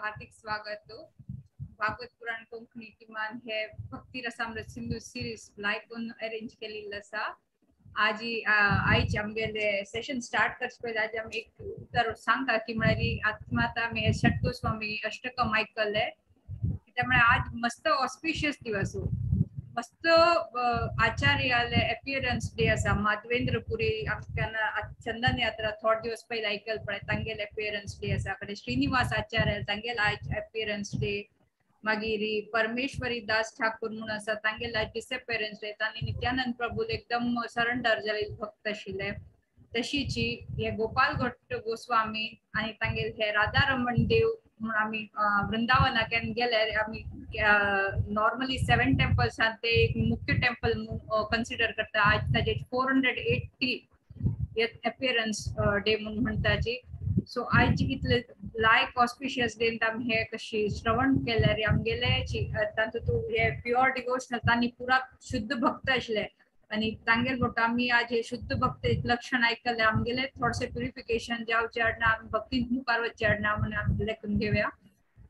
हार्दिक स्वागत। भागवत पुराण कोंकणी टिमान हे भक्ती रसामृत सिंधु सिरीज लायकून अरेंज केलेली आसा। आज आयज आमगेले सेशन स्टार्ट करचे पयलीं आज आमी एक उतर सांगता की म्हळ्यार आत्माता आमी षटगोस्वामी अष्टकम आयकले, त्यामुळे आज मस्त ऑस्पिशियस दिवस, मस्त आचार्याले अपियरन्स डे आसा। माधवेंद्रपुरी आमकां चंदन यात्रा थोडे दिवस पयलीं आयकल पळय, तांगेले अपियरन्स डे आसा। कडे श्रीनिवास आचार्य तांगेले आयज अपियरन्स डे। मागीर परमेश्वरी दास ठाकूर म्हणून आसा तांगेले आयज डिसअपियरन्स डे। तांणी नित्यानंद प्रभू एकदम सरेंडर जाल्ले भक्त आशिल्ले। तशीच हे गोपाल भट्ट गोस्वामी आनी तांगेले हे राधारमण देव म्हणून आमी वृंदावनाक गेल्यार आमी नॉर्मली 7 टेम्पल्स आहात, ते एक मुख्य टेम्पल कन्सिडर करता। आज ताजे 480 अपियरन्स डे म्हणून म्हणटाची। सो आयज इतले लायक ऑस्पिशियस डे आमी हे कशी श्रवण केल्यार आमगेले तातूंत हे प्युअर डिवोशनल तांणी पुरा शुद्ध भक्त आशिल्ले आनी तांगेले बोट आमी आज हे शुद्ध भक्त लक्षण आयकले, आमगेले थोडेसे प्युरिफिकेशन जावचे आडना, आमी भक्तीन मुखार वचचे आडना म्हणून आमी लेखून घेवया।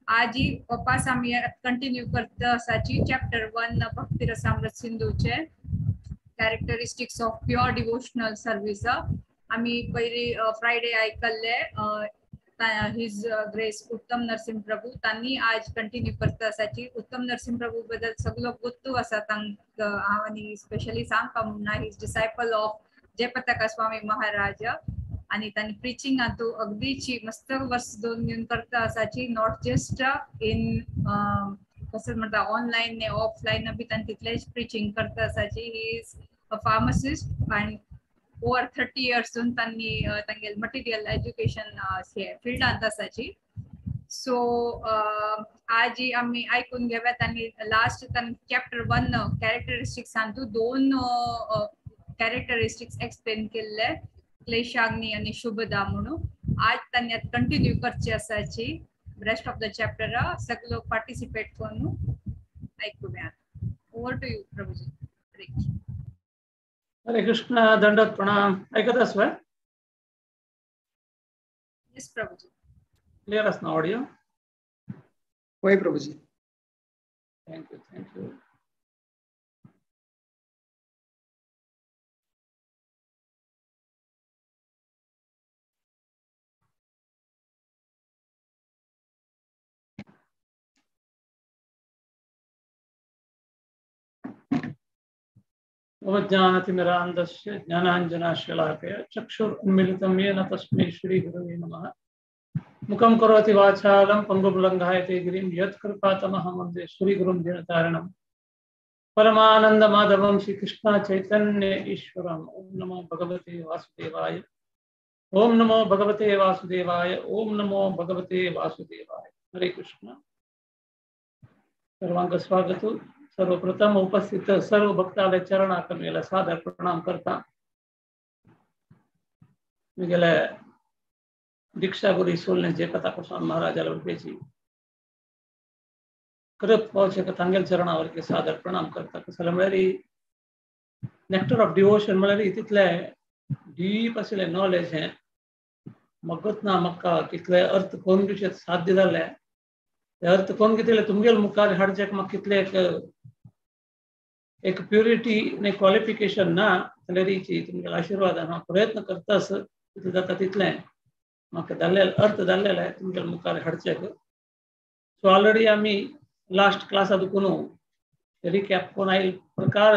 आज वापस आमी कंटिन्यू करता आसाची चॅप्टर 1 भक्ती रसामृत सिंधूचे characteristics of pure devotional service. आमी पयली फ्रायडे आयकल्ले his grace उत्तम नरसिंह प्रभू, तांणी आज कंटिन्यू करता आसाची। उत्तम नरसिंह प्रभू बद्दल सगळो गुत्तू आसा तांकां हांव आनी स्पेशली सांगपा म्हणना। His disciple of Jayapataka Swami Maharaj आनी तांणी प्रिचिंगांतू अगदीची मस्त वर्स दोन घेवन करता आसाची। Not just in कसं म्हणटा ऑनलायन ऑफलायन बी तांणी तितलेच प्रिचिंग करता आसाची। He is a pharmacist आनी ओवर 30 इयर्स तांणी तांगेले मटेरियल एज्युकेशन फिल्डांत आसाची। सो आज आमी आयकून घेव्यात आनी लास्ट तांणी चॅप्टर 1 कॅरेक्टरिस्टिक्स हातूंत 2 कॅरेक्टरिस्टिक्स एक्सप्लेन केल्ले, क्लेशाग्नी आनी शुभदा म्हणून। आज तांणी कंटिन्यू करचे आसाची रेस्ट ऑफ the chapter. सगळे लोक पार्टिसिपेट करून आयकुया। Over to you Prabhuji. Hare Krishna, दंडवत प्रणाम। ऐकत आसवे? येस प्रभुजी। क्लियर आस ना ऑडियो? होय प्रभुजी। Thank you, thank you. अवज्ञानतिमिरान्धस्य ज्ञानाञ्जनशलाकया चक्षुरुन्मीलितं येन तस्मै श्रीगुरवे नमः। मुखं करोति वाचालं पङ्गुं गिरिं यत्कृपातमहं वन्दे श्रीगुरुं दीनतारणं परमानन्दमाधवं श्रीकृष्ण चैतन्य ईश्वरम्। ॐ नमो भगवते वासुदेवाय, ॐ नमो भगवते वासुदेवाय, ॐ नमो भगवते वासुदेवाय। हरे कृष्ण। सर्वांक स्वागत। सर्वप्रथम उपस्थित सर्व भक्ताले चरणाकमेला सादर प्रणाम करता। मी गेले दीक्षा गुरु सोलने जयपताका स्वामी महाराजाला उडपेची कृप पावचे तांगेल चरणावर के सादर प्रणाम करता। कसं म्हळ्यार नेक्टर ऑफ डिवोशन म्हळ्यार तितले डीप आशिल्लें नॉलेज हें मगत ना म्हाका कितले अर्थ करून घेवचें साध्य जालें, ते अर्थ करून घेतले तुमगेल मुखार हाडचें म्हाका कितले एक प्युरिटी आनी क्वॉलिफिकेशन ना जाल्यार तुमगेल्या आशिर्वादान हांव प्रयत्न करतास तितलें जाता तितलें म्हाका जाल्ले अर्थ जाल्लेले आहे तुमगेल्या मुखार हाडचें। सो ऑलरेडी आमी लास्ट क्लासा दुखून रिकॅप करून आयल प्रकार।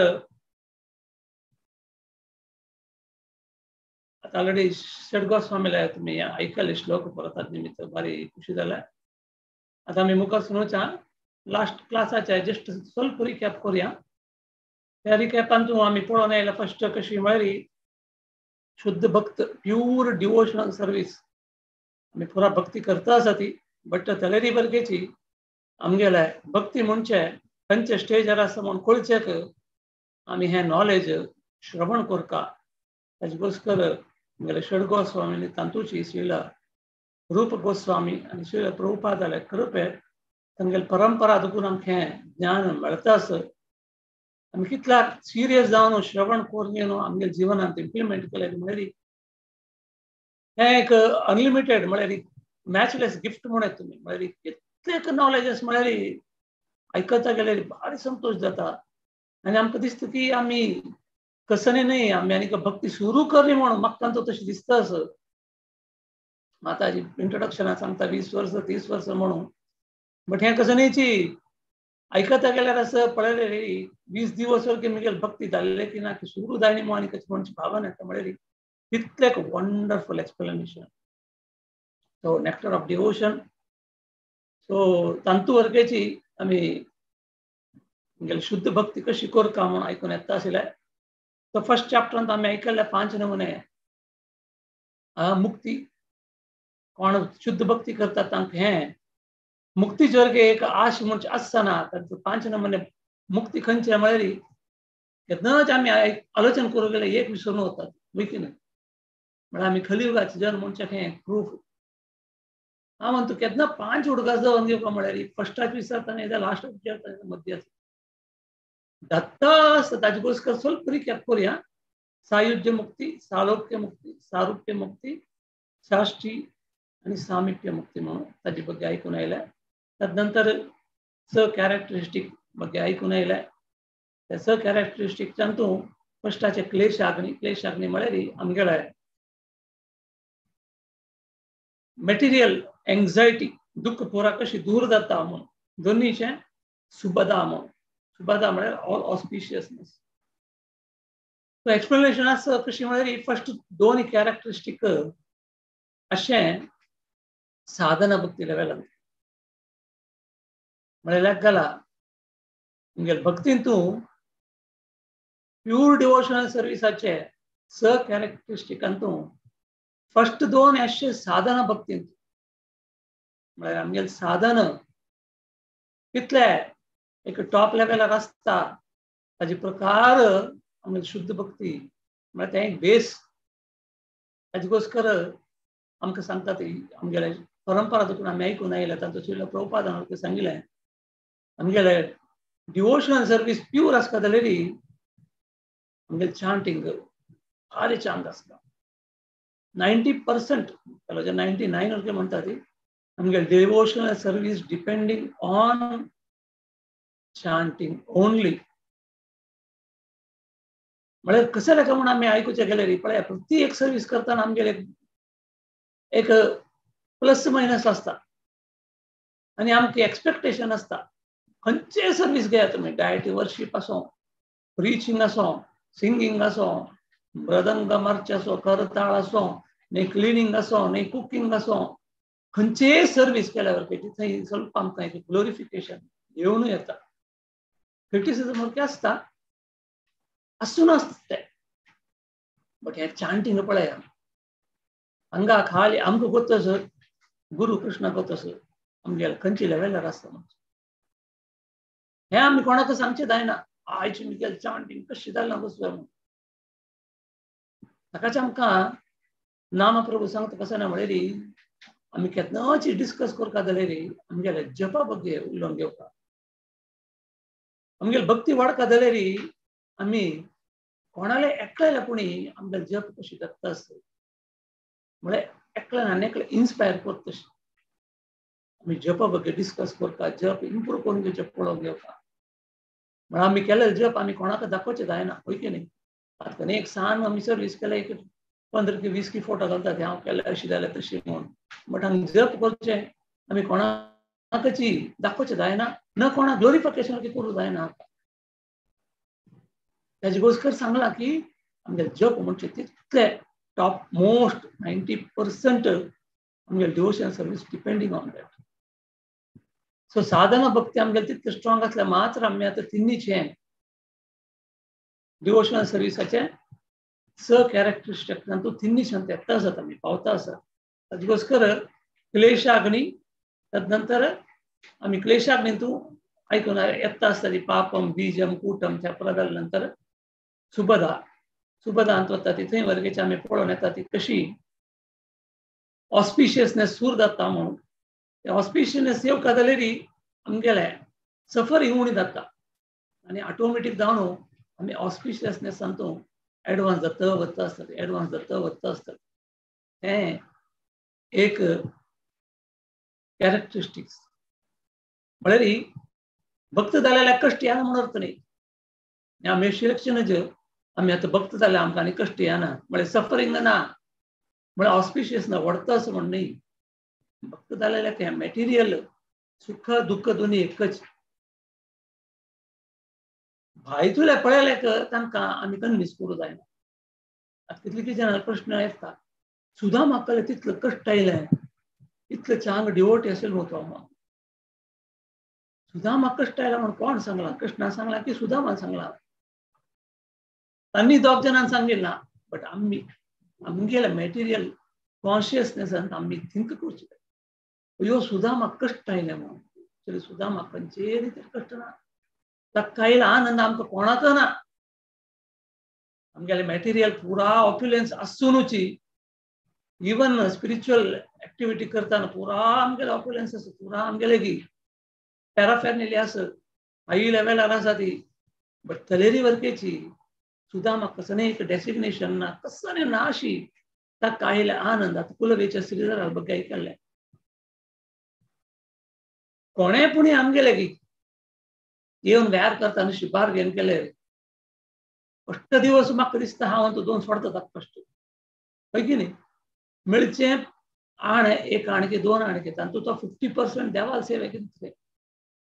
आतां ऑलरेडी षडगोस्वामीला तुमी आयकले श्लोक परत निमित्त बारी खुशी जाल्या। आतां आमी मुखार सुनोवच्या लास्ट क्लासाचे जस्ट स्वल्प रिकॅप करूया। त्या रिकॅपान तूं आमी पळोवन आयला फर्स्ट कशी म्हळ्यार शुद्ध भक्त प्यूर डिवोशनल सर्वीस आमी पुरा भक्ती करता आसा ती, बट तलेरी बरगेची आमगेले भक्ती म्हणचे खंयचे स्टेजार आसा म्हूण कळचेक आमी हें नॉलेज श्रवण करता। ताजे गोस्कर आमगेले षडगोस्वामी तांतूची श्रील रूप गोस्वामी आनी श्रील प्रभुपादाले कृपे तांगेले परंपरा दुखून आमकां हें ज्ञान मेळटास। आमी कितल्या सिरियस जावन श्रवण करून न्हू आमगेले जिवनांत इम्प्लिमेंट केलें म्हळ्यार हें एक अनलिमिटेड म्हळ्यार मॅचलेस गिफ्ट म्हणत तुमी, म्हळ्यार तितलें नॉलेज म्हळ्यार आयकता गेल्यार भारी संतोश जाता. आनी आमकां दिसता की आमी कसने न्हय आमी आनी भक्ती सुरू करली म्हणून म्हाका तांचो तशें दिसता. असो माताजी इंट्रोडक्शनाक सांगता 20 वर्स 30 वर्स म्हणून, बट हें कसनेची आयकता गेल्यार असं पळयलें 20 दिवस वर की मुगेल भक्ती जाल्ले की ना की सुरू जायनी म्हणून आनी कशें म्हणची भावना येता. म्हळ्यार तितलें एक wonderful explanation. So nectar of devotion. So तांतू वर्गेची आमी मुगेली शुद्ध भक्ती कशी करता म्हणून आयकून येता आशिल्लें. सो फर्स्ट चॅप्टरांत आमी आयकल्ले 5 नमुने मुक्ती. कोण शुद्ध भक्ती करता तांकां हें मुक्ती वर्गे एक आश म्हणजे आसना. तांचो 5 नमुने मुक्ती खंयचे म्हळ्यार केन्नाच आमी आलोचन करूंक गेल्यार एक विसरून वतात वय की न्हय. म्हळ्यार आमी कलियुगाचे जन म्हणचे हें प्रूफ. हांव म्हणतो केन्ना 5 उडगास जावन घेवपा म्हळ्यार फर्स्टाक विसरता न्ही, लास्टाक विचारता मध्य दत्ता आसता. ताजे गोस्कर स्वल्प रिकॅप करूया. सायुज्य मुक्ती, सालोक्य मुक्ती, सारुप्य मुक्ती, साष्टी आनी सामिप्य मुक्ती म्हणून ताजे ಬಗ್ಗೆ आयकून आयल्या. तदनंतर स कॅरेक्टरिस्टीक ಬಗ್ಗೆ आयकून आयल्या. त्या स कॅरेक्टरिस्टीकच्यान तूं फर्स्टाचे क्लेशाग्नी. क्लेशाग्नी म्हळ्यार आमगेले मटेरियल एंग्जायटी दुःख पुरा कशी दूर जाता म्हणून. दोन्हीचे सुबदा म्हणून. सुबदा म्हळ्यार ऑल ऑस्पिशियसनेस. सो एक्सप्लेनेशन आसा कशी म्हळ्यार फर्स्ट 2 कॅरेक्टरिस्टीक अशें साधना भक्ती लेवलान म्हळ्यार गेला मुगेल भक्तीन तूं प्यूर डिवोशनल सर्विसाचे स कॅरेक्टरिस्टिकान तूं फर्स्ट 2 अशे साधना भक्तीन म्हळ्यार आमगेले साधन कितले एक टॉप लेवलार आसता ताजे प्रकार आमगेली शुद्ध भक्ती म्हळ्यार तें एक बेस. ताजे गोस्कर आमकां सांगता ती आमगेले परंपरा देखून आमी आयकून आयल्या. तांचो श्रील प्रभुपादान सांगिल्लें आमगेले डिवोशनल सर्वीस प्यूर आसता जाल्यार आमगेले चांटींग भारी चांद आसता. 90% 99 वर्गे म्हणटा ती आमगेले devotional service depending on chanting only. म्हळ्यार कशें लेखा म्हूण आमी आयकुचें गेल्यार पळया प्रति एक सर्वीस करतना आमगेले एक प्लस मायनस आसता आनी आमकां एक्सपेक्टेशन आसता. खंयचेय सर्वीस घेया तुमी, डायटी वर्शीप आसूं, प्रिचींग आसूं, सिंगींग आसूं, मृदंग मार्च आसूं, करताळ आसूं, न्ही क्लिनींग आसूं, न्ही कुकींग आसूं, खंयचेय सर्वीस केल्यावर थंय स्वल्प आमकां एक ग्लोरिफिकेशन येवनूय येता. क्रिटिसिजम सारकें आसता, आसून आसता तें, बट हें चांटींग पळया हांगा खाली आमकां गोतस गुरू कृष्ण गोतस आमगेले खंयचे लेवलार आसता म्हणून हें आमी कोणाक सांगचें जायना. आयची मुगेलें चांटींग कशी जालें बसलो म्हणून ताकाच आमकां नामप्रभू सांगता कसं ना म्हळ्यार आमी केन्नाच डिस्कस करता जाल्यार आमगेले जपा ಬಗ್ಗೆ उलोवन घेवपा. आमगेले भक्ती वाडका जाल्यार आमी कोणाले एकल्याला कोणी आमगेले जप कशी जाता आसता म्हळ्यार एकल्यान आनी एकले इन्स्पायर करता. आमी जपा ಬಗ್ಗೆ डिस्कस करता, जप इम्प्रूव करून घेवचें पळोवंक घेवपा. म्हळ्यार आमी केलें जप आमी कोणाक दाखोवचें जायना हय की न्ही. आतां एक सान आमी सर्वीस केल्या एक 15 की 20 की फोटो घालता हांव केलें अशी जालें तशी म्हणून, बट हांगा जप करचें आमी कोणाकची दाखोवचें जायना, न कोणाक ग्लोरिफिकेशन करूं जायना. ताजे गोस्कर सांगलां की आमगेले जप म्हणजे तितले टॉप मोस्ट 90% आमगेले devotion service depending on that. So साधना भक्ती आमगेले तितले स्ट्रॉंग आसल्यार मात्र आमी आतां तिन्नीचे डिवोशनल सर्विसाचे स कॅरेक्टरिस्टीक तातूंत तिन्ही शांत येता आसात आमी पावता आसा. ताजे गोस्कर क्लेशाग्नी, तदनंतर आमी क्लेशाग्नींतू आयकून येता आसता ती पापम बीजम कूटम त्या प्रदाल नंतर सुबदा. सुबदांत वता ती थंय वर्गेचे आमी पळोवन येता ती कशी ऑस्पिशियसनेस सूर जाता म्हणून. ते ऑस्पिशियसनेस येवका जाल्यार आमगेले सफरींग उणी जाता आनी ऑटोमॅटीक जावन आमी ऑस्पिशियसनेसान तूं एडवान्स जाता वता आसतात, एडवान्स जाता वता आसतात. हें एक कॅरेक्टरिस्टिक्स. म्हळ्यार भक्त जाल्यार कश्ट येना म्हूण अर्थ न्ही. आमी सिलेक्शनच आमी आतां भक्त जाल्यार आमकां आनी कश्ट येना म्हळ्यार सफरींग ना, म्हळ्यार ऑस्पिशियस ना, व्हडता असो म्हण न्ही. भक्त जाल्यार हें मॅटिरियल सुख दुःख दोन्ही एकच. भायतुल्या पळयल्याक तांकां आमी कन्विन्स करूं जायना. आतां कितले कितें जाणां प्रश्न येता, सुद्दां म्हाका तितलो कश्ट आयलें, इतलें चांग डिवोट असेल न्हू तो, सुद्दां म्हाका कश्ट आयला म्हण कोण सांगलां? कृष्णा सांगलां की सुदामान सांगलां? तांणी दोग जाणांनी सांगिल्लें ना, बट आमी आमगेल्या मॅटिरियल कॉन्शियसनेसान आमी थिंक करचें. ह्यो सुदामा कश्ट आयले म्हणून तरी सुदामा खंयचेर कश्ट ना, ताका आयला आनंद आमकां कोणाचो ना. आमगेले मॅटिरियल पुरा ऑप्युलन्स आसुनूची इवन स्पिरिच्युअल एक्टिविटी करतना पुरा आमगेले ऑप्युलन्स आसा, पुरा आमगेले की पॅराफेर्नेली आसा, हाय लेवलार आसा ती, बट तलेरी वर्केची सुदामा कसलें एक डेसिग्नेशन ना, कसलें ना अशी ताका आयले आनंद. आतां कुलवेच्या श्रीधरा बग्गे आयकल्लें कोणें पुणी आमगेले की येवन व्यार करता आनी शिपार घेवन केले अष्ट दिवस म्हाका दिसता हांव तो दोन सोडता ताका कश्ट, हय की न्ही? मेळचें आण एक आणके दोन आणके तांतूं तो 50% देवाल सेवे कितें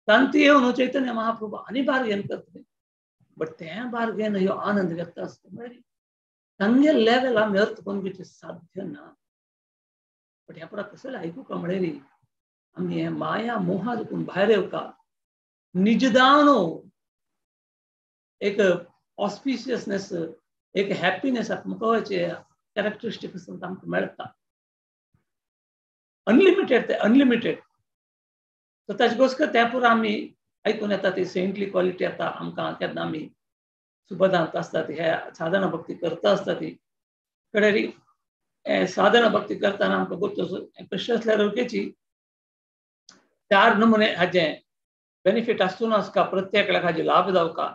तांतूं येवन चैतन्य महाप्रभू आनी बार घेवन करतले, बट तें बार घेवन ह्यो आनंद व्यक्त आसता. म्हळ्यार तांगे लेवल आमी अर्थ करून घेवचें साध्य ना. बट ह्या पुरा कसलें आयकूंक म्हळ्यार आमी हें माया मोहा चुकून भायर येवका, निजदावनो एक ऑस्पिशियसनेस, एक हॅपीनेस आमकां कॅरेक्टरिस्टिक्स आमकां मेळटा. अनलिमिटेड, ते अनलिमिटेड. सो ताचे गोस्कर त्या पुरा आमी आयकून येता ती सेंटली क्वॉलिटी येता आमकां केन्ना आमी सुबदांत आसता ती हे साधना भक्ती करता आसता ती कडेन साधना भक्ती करतना आमकां गोत्तो कशें आसल्यार रोकेची चार नमुने हाजे बेनिफीट आसून आसका, प्रत्येकाक हाजे लाभ जावका,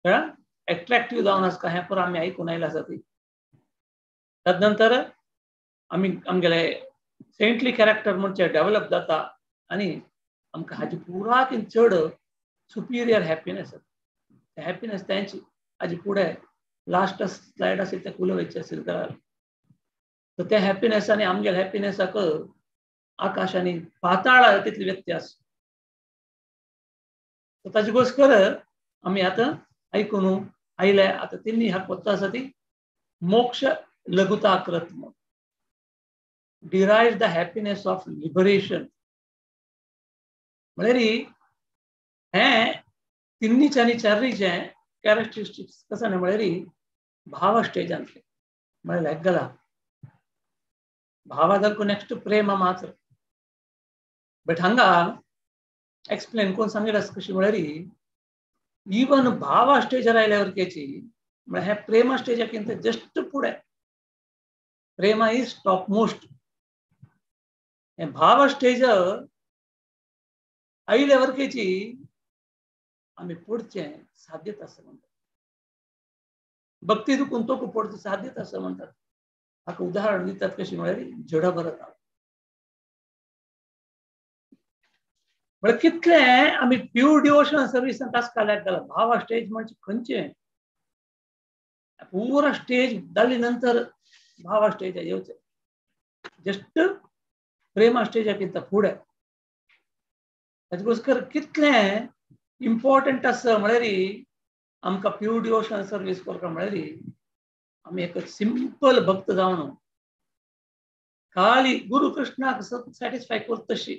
कळ्ळें, एट्रेक्टीव जावन आसका, हें पुरा आमी आयकून आयलें आसा ती. तदनंतर आमी आमगेले सेंटली कॅरेक्टर म्हणजे डेवलप जाता आनी आमकां हाजी पुरा कितें चड सुपिरियर हॅपिनेस जाता. हॅपिनेस तेंची हाजी फुडें लास्ट स्लायड आशिल्ली तें कुलवेची आशिल्ली तर त्या हॅपिनेस आनी आमगेल्या हॅपिनेसाक आकाश आनी पाताळ तितली व्यक्ती आसा. ताची गोस्कर आमी आतां आयकून आयले. आतां तिन्ही हाका वता आसा ती मोक्ष लघुता कृत, derive the happiness of liberation. म्हळ्यार हें तिन्नीचे आनी चारीचे कॅरेक्टरिस्टिक्स कसं न्ही म्हळ्यार भाव स्टेजांतले म्हळ्यार हेगला भावा जालको नेक्स्ट प्रेम मात्र. बट हांगा एक्सप्लेन कोण सांगेल कशी म्हळ्यार इवन भावा स्टेजार आयल्यावर केची म्हळ्यार हें प्रेमा स्टेजाकिंत जस्ट फुडें, प्रेमा is top most. हें भाव स्टेज आयल्यावर केची आमी पुढचें साध्यता असं म्हणतात. भक्ती दुखून तो पुढचं साध्यता असं म्हणतात. हाका उदाहरण दितात कशी म्हळ्यार जड भरत म्हळ्यार कितले आमी प्युअर डिवोशनल सर्विसांत आसकाल्याक गेला भावा स्टेज म्हणजे खंयचें पुरा स्टेज जाली नंतर भावा स्टेज येवचें, जस्ट प्रेमा स्टेजाकिंत फुडें. ताचे गोस्कर कितलें इम्पॉर्टंट आसा म्हळ्यार आमकां प्युअर डिवोशनल सर्वीस करता म्हळ्यार आमी एक सिंपल भक्त जावन खाली गुरू कृष्णाक सॅटिस्फाय करता तशी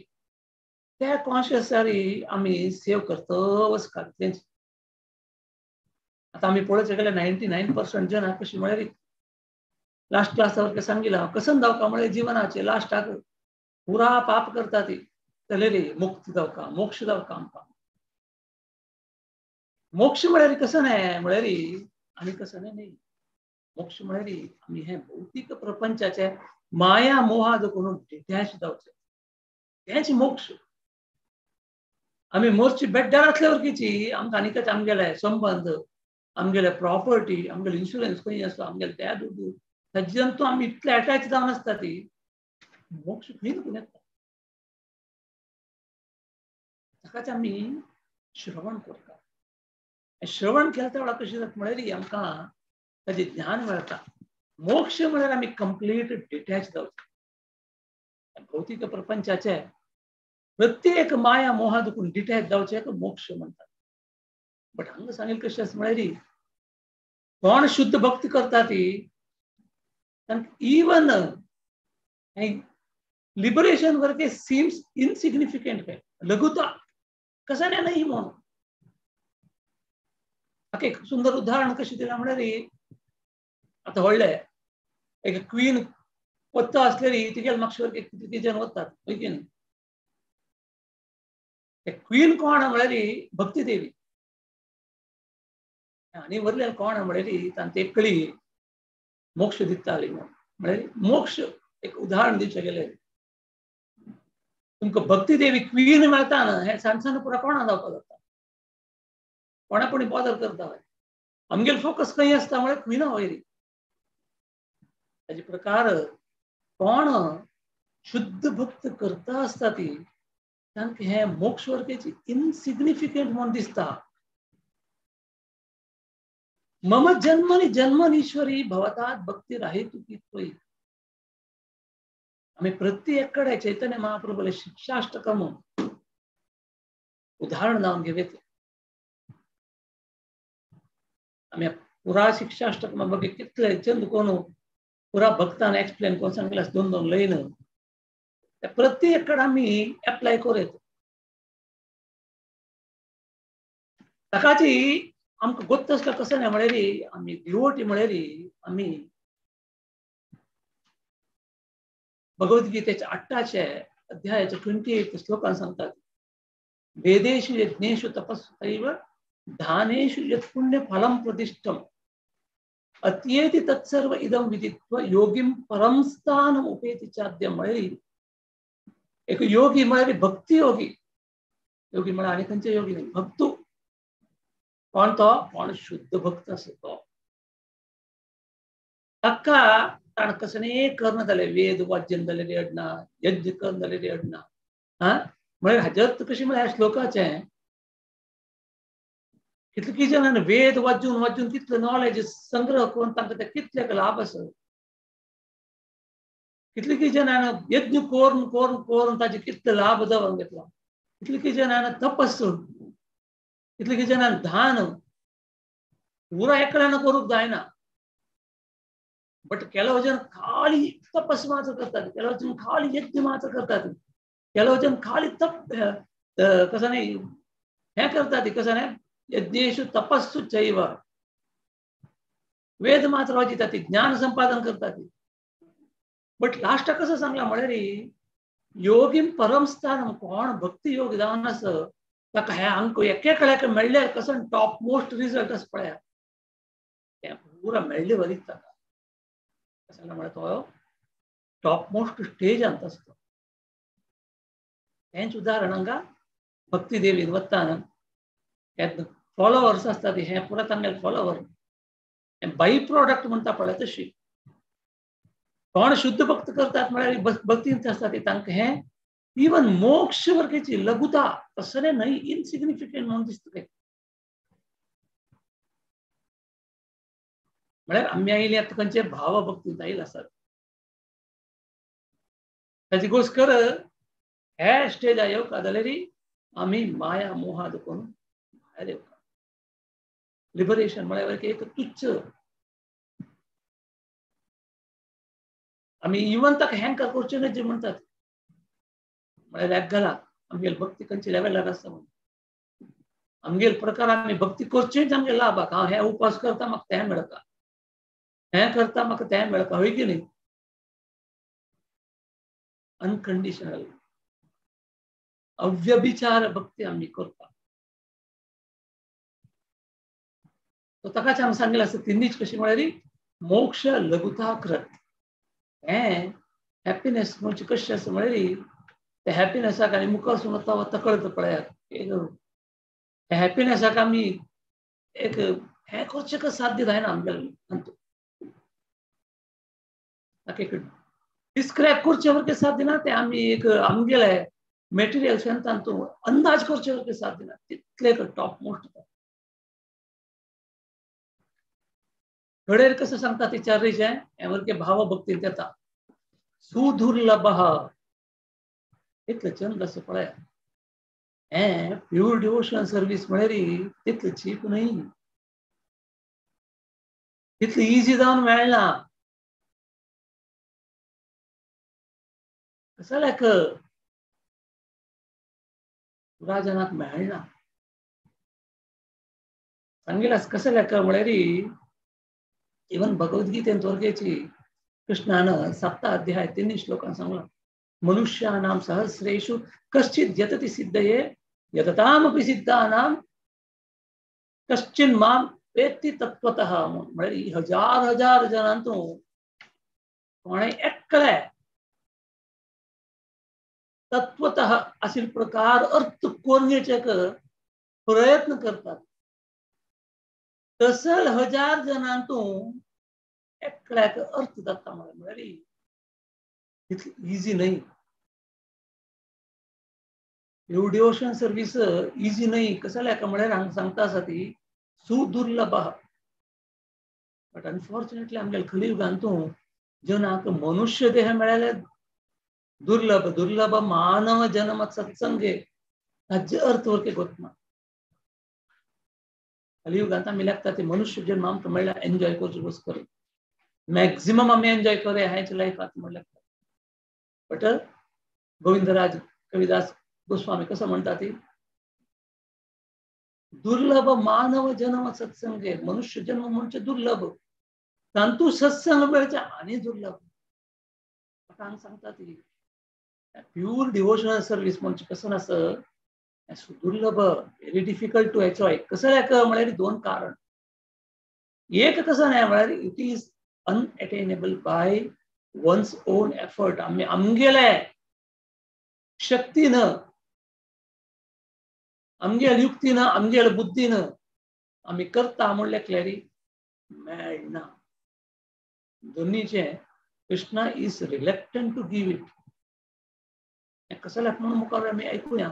त्या कॉन्शियसारी आमी सेव करता वचका. आतां आमी पळोवचें गेल्यार 99% जनां कशी म्हळ्यार लास्ट क्लासावर सांगिला कसन जावका म्हळ्यार जिवनाचे लास्टाक पुरा पाप करता ती तलेरी मुक्त जावका, मोक्ष जावका आमकां. मोक्ष म्हळ्यार कसं न्हय म्हळ्यार आमी कसं न्हय, मोक्ष म्हळ्यार आमी हें भौतीक प्रपंचाचे माया मोहा करून डिटॅच जावचें तेंच मोक्ष. आमी मोरची बेड्डार आसल्यावर किची आमकां आनीकच आमगेले संबंद, आमगेले प्रॉपर्टी, आमगेले इन्शुरन्स खंय आसता, आमगेले त्या दुडू ताजे तूं आमी इतले अटॅच जावन आसता ती मोक्ष खंय न्हू येता. ताकाच आमी श्रवण करता. श्रवण केल्या त्या वेळार कशें जाता म्हळ्यार आमकां ताजें ज्ञान मेळटा. मोक्ष म्हळ्यार आमी कंप्लीट डिटॅच जावचें भौतिक प्रपंचाचे प्रत्येक माया मोहा दुखून डिटॅच जावचें मोक्ष म्हणटात. बट हांगा सांगेल कशें आसा म्हळ्यार कोण शुद्ध भक्ती करता ती इवन लिबरेशन वरके सीम्स इनसिग्निफिकंट काय लघुता कसं नाही म्हणून. एक सुंदर उदाहरण कशें दिलां म्हळ्यार आतां व्हडलें एक क्वीन वता आसलेली तिगेले मागशे वरके कितले जण वतात हय की न्ही. क्वीन कोण म्हळ्यार भक्ती देवी आनी वरले कोण म्हळ्यार तांचे एकली मोक्ष दिताली म्हणून. म्हळ्यार मोक्ष एक उदाहरण दिवचें गेलें तुमकां भक्ती देवी क्वीन मेळटा ना हें सान सान पुरा कोणा जावपाक जाता कोणा कोणी बॉदर करता. आमगेले फोकस खंय आसता म्हळ्यार क्विना वयर. ताजे प्रकार कोण शुद्ध भक्त करता आसता ती तांकां हें मोक्ष वर्गेची इनसिग्निफिकंट म्हणून दिसता. मम जन्मनि जन्मनीश्वरी भवतात भक्ती राहितुकी त्वयि. आमी प्रत्येक कडे चैतन्य महाप्रभूले शिक्षाष्टकम उदाहरण जावन घेवयेत. आमी पुरा शिक्षाष्टकम बघ कितले चंद कोण पुरा भक्तान एक्सप्लेन करून सांगले दोन दोन लयन प्रत्येक कडे आमी एप्लाय करूं. ताकाची आमकां गोत्त आसल्यार कसं नाही म्हळ्यार आमी डिवोटी म्हळ्यार आमी भगवद्गीतेच्या 8 अध्यायाच्या 28 श्लोकान सांगतात वेदेषु यज्ञेषु तपस्सु दानेषु यत् पुण्य फलं प्रतिष्ठम अत्येति तत्सर्व इदं विदित्वा योगीं परम स्थानम उपेति चाद्य. म्हळ्यार एक योगी म्हळ्यार भक्ती योगी. योगी म्हळ्यार आनी खंयचे योगी न्ही, भक्तू. कोण तो? कोण शुद्ध भक्त आसा तो. ताका ताणें कसलें कर्ण जालें वेद वाचन जालें अडना, यज्ञ कर्ण जालें अडना. हा म्हळ्यार हाजे अर्थ कशें म्हळ्यार ह्या श्लोकाचें कितले जाणांनी वेद वाचून वाचून कितले नॉलेज संग्रह करून तांकां ते कितले लाभ आसा. कितले जाणांनी यज्ञ करून करून करून ताजे कितले लाभ जावन घेतला. कितले जाणांनी तपस, कितले जाणांनी दान. पुरा एकल्यान करूंक जायना बट ಕೆಲವು जन खाली तपस मात्र करतात, ಕೆಲವು जन खाली यज्ञ मात्र करतात, ಕೆಲವು जन खाली तप कसं नाही हे करतात कसं नाही यज्ञेषु तपस्सु चैव वेद मात्र वाचितात, ज्ञान संपादन करतात. बट लास्ट कसं सांगला म्हळ्यार योगीं परम स्थान कोण भक्ती योग जावन आसा ताका हे अंक एकेकल्याक मेळ्ळ्यार कसं टॉप मोस्ट रिजल्ट आसा पळया तें पुरा मेळ्ळे वरीच ताका कसं म्हळ्यार तो टॉप मोस्ट स्टेजांत आसता. तेंच उदाहरण हांगा भक्ती देवीन वतान फॉलोवर्स आसतात हे पुरा तांगेले फॉलोवर बाय प्रोडक्ट म्हणटा पळय तशी कोण शुद्ध भक्त करतात म्हळ्यार भक्तींत आसता तांकां हें इवन मोक्ष वर्गेची लघुता तसलें न्हय इनसिग्निफिकंट म्हणून दिसता तें. म्हळ्यार आमी आयली आतां खंयचे भावभक्तींत आयले आसात ताची गोश्ट कर हे स्टेजार येवका जाल्यार आमी माया मोहा दुखून भायर येवका. लिबरेशन म्हळ्यार एक तुच्छ आमी इवन ताका हँकर करचें न्हय जे म्हणटात म्हळ्यार एक घाला आमगेली भक्ती खंयच्या लेवलार आसा म्हणून आमगेले प्रकार आमी भक्ती करचेच आमगे लाभाक. हांव हे उपास करता म्हाका तें मेळटा, हें करता म्हाका तें मेळटा, हय की न्ही? अनकंडिशनल अव्यभिचार भक्ती आमी करता. तो ताकाच आमी सांगलें आसा तिन्नीच कशी म्हळ्यार मोक्ष लघुता कृत. हें हॅपिनेस म्हणजे कशें आसा म्हळ्यार त्या हॅपिनेसाक आनी मुखार वता वता कळटा पळयात एक हॅपिनेसाक आमी एक हें करचें कशें साध्य जायना आमगेलें. ताका एक डिस्क्रायब करचें सारकें साध्य ना तें आमी एक आमगेले मेटेरियल स्ट्रेंथान तूं अंदाज करचे साध्य ना, तितले टॉप मोस्ट. घडेर कसं सांगता ते चार्रीचे एवरके भाव भक्तीन येता सुदुर्लभ. इतले चंद असं पळय, हे प्युअर डिवोशनल सर्व्हिस म्हळ्यार तितले चीप न्हय, तितले इजी जावन मेळना. कसल्याक राजनाक मेळना सांगिलास. कसल्याक म्हळ्यार इवन भगवद्गीतेन तोरगेची कृष्णान 7 अध्याय 3 श्लोकान सांगला, मनुष्याणां सहस्रेषु कश्चित् यतति सिद्धये यततामपि सिद्धानां कश्चिन् मां वेत्ति तत्त्वतः. म्हळ्यार हजार हजार जणांतू कोणे एकले तत्त्वतः अशील प्रकार अर्थ करून घेवचे प्रयत्न करतात, तसल हजार जणांतू एकल्याक अर्थ जाता. म्हळ्यार इतली इजी न्हय डिवोशन सर्व्हिस, इजी न्हय. कसल्याक म्हळ्यार हांगा सांगता आसा ती सुदुर्लभ. बट अनफॉर्च्युनेटली आमगेले कलियुगांतू जनाक मनुष्य देह मेळ्ळेले दुर्लभ, दुर्लभ मानव जन्म सत्संगे ताजे अर्थ वरके गोतना. कलियुगांत आमी लागता ते मनुष्य जन्म आमकां मेळ्ळ्यार एन्जॉय करचो बस कर, मॅक्झिमम आमी एन्जॉय करूया ह्याच लायफात म्हणल्यार. बट गोविंदराज कविदास गोस्वामी कसं म्हणतात ती दुर्लभ मानव जन्म सत्संगे, मनुष्य जन्म म्हणजे दुर्लभ, तांतू सत्संग मेळचे आणि दुर्लभ. आता सांगता ती प्युअर डिवोशनल सर्व्हिस म्हणजे कसं नसं सुदुर्लभ, व्हेरी डिफिकल्ट टू एन्जॉय. कसं म्हळ्यार दोन कारण. एक कसं नाही म्हळ्यार it is unattainable by one's own effort. आम्ही आमगेले शक्तीनं, आमगेले युक्तीनं, आमगेले बुद्धीनं आम्ही करता म्हणले क्लॅरी मेळना. दोन्हीचे Krishna is reluctant to give it. कसं म्हणून मुखार आमी ऐकूया.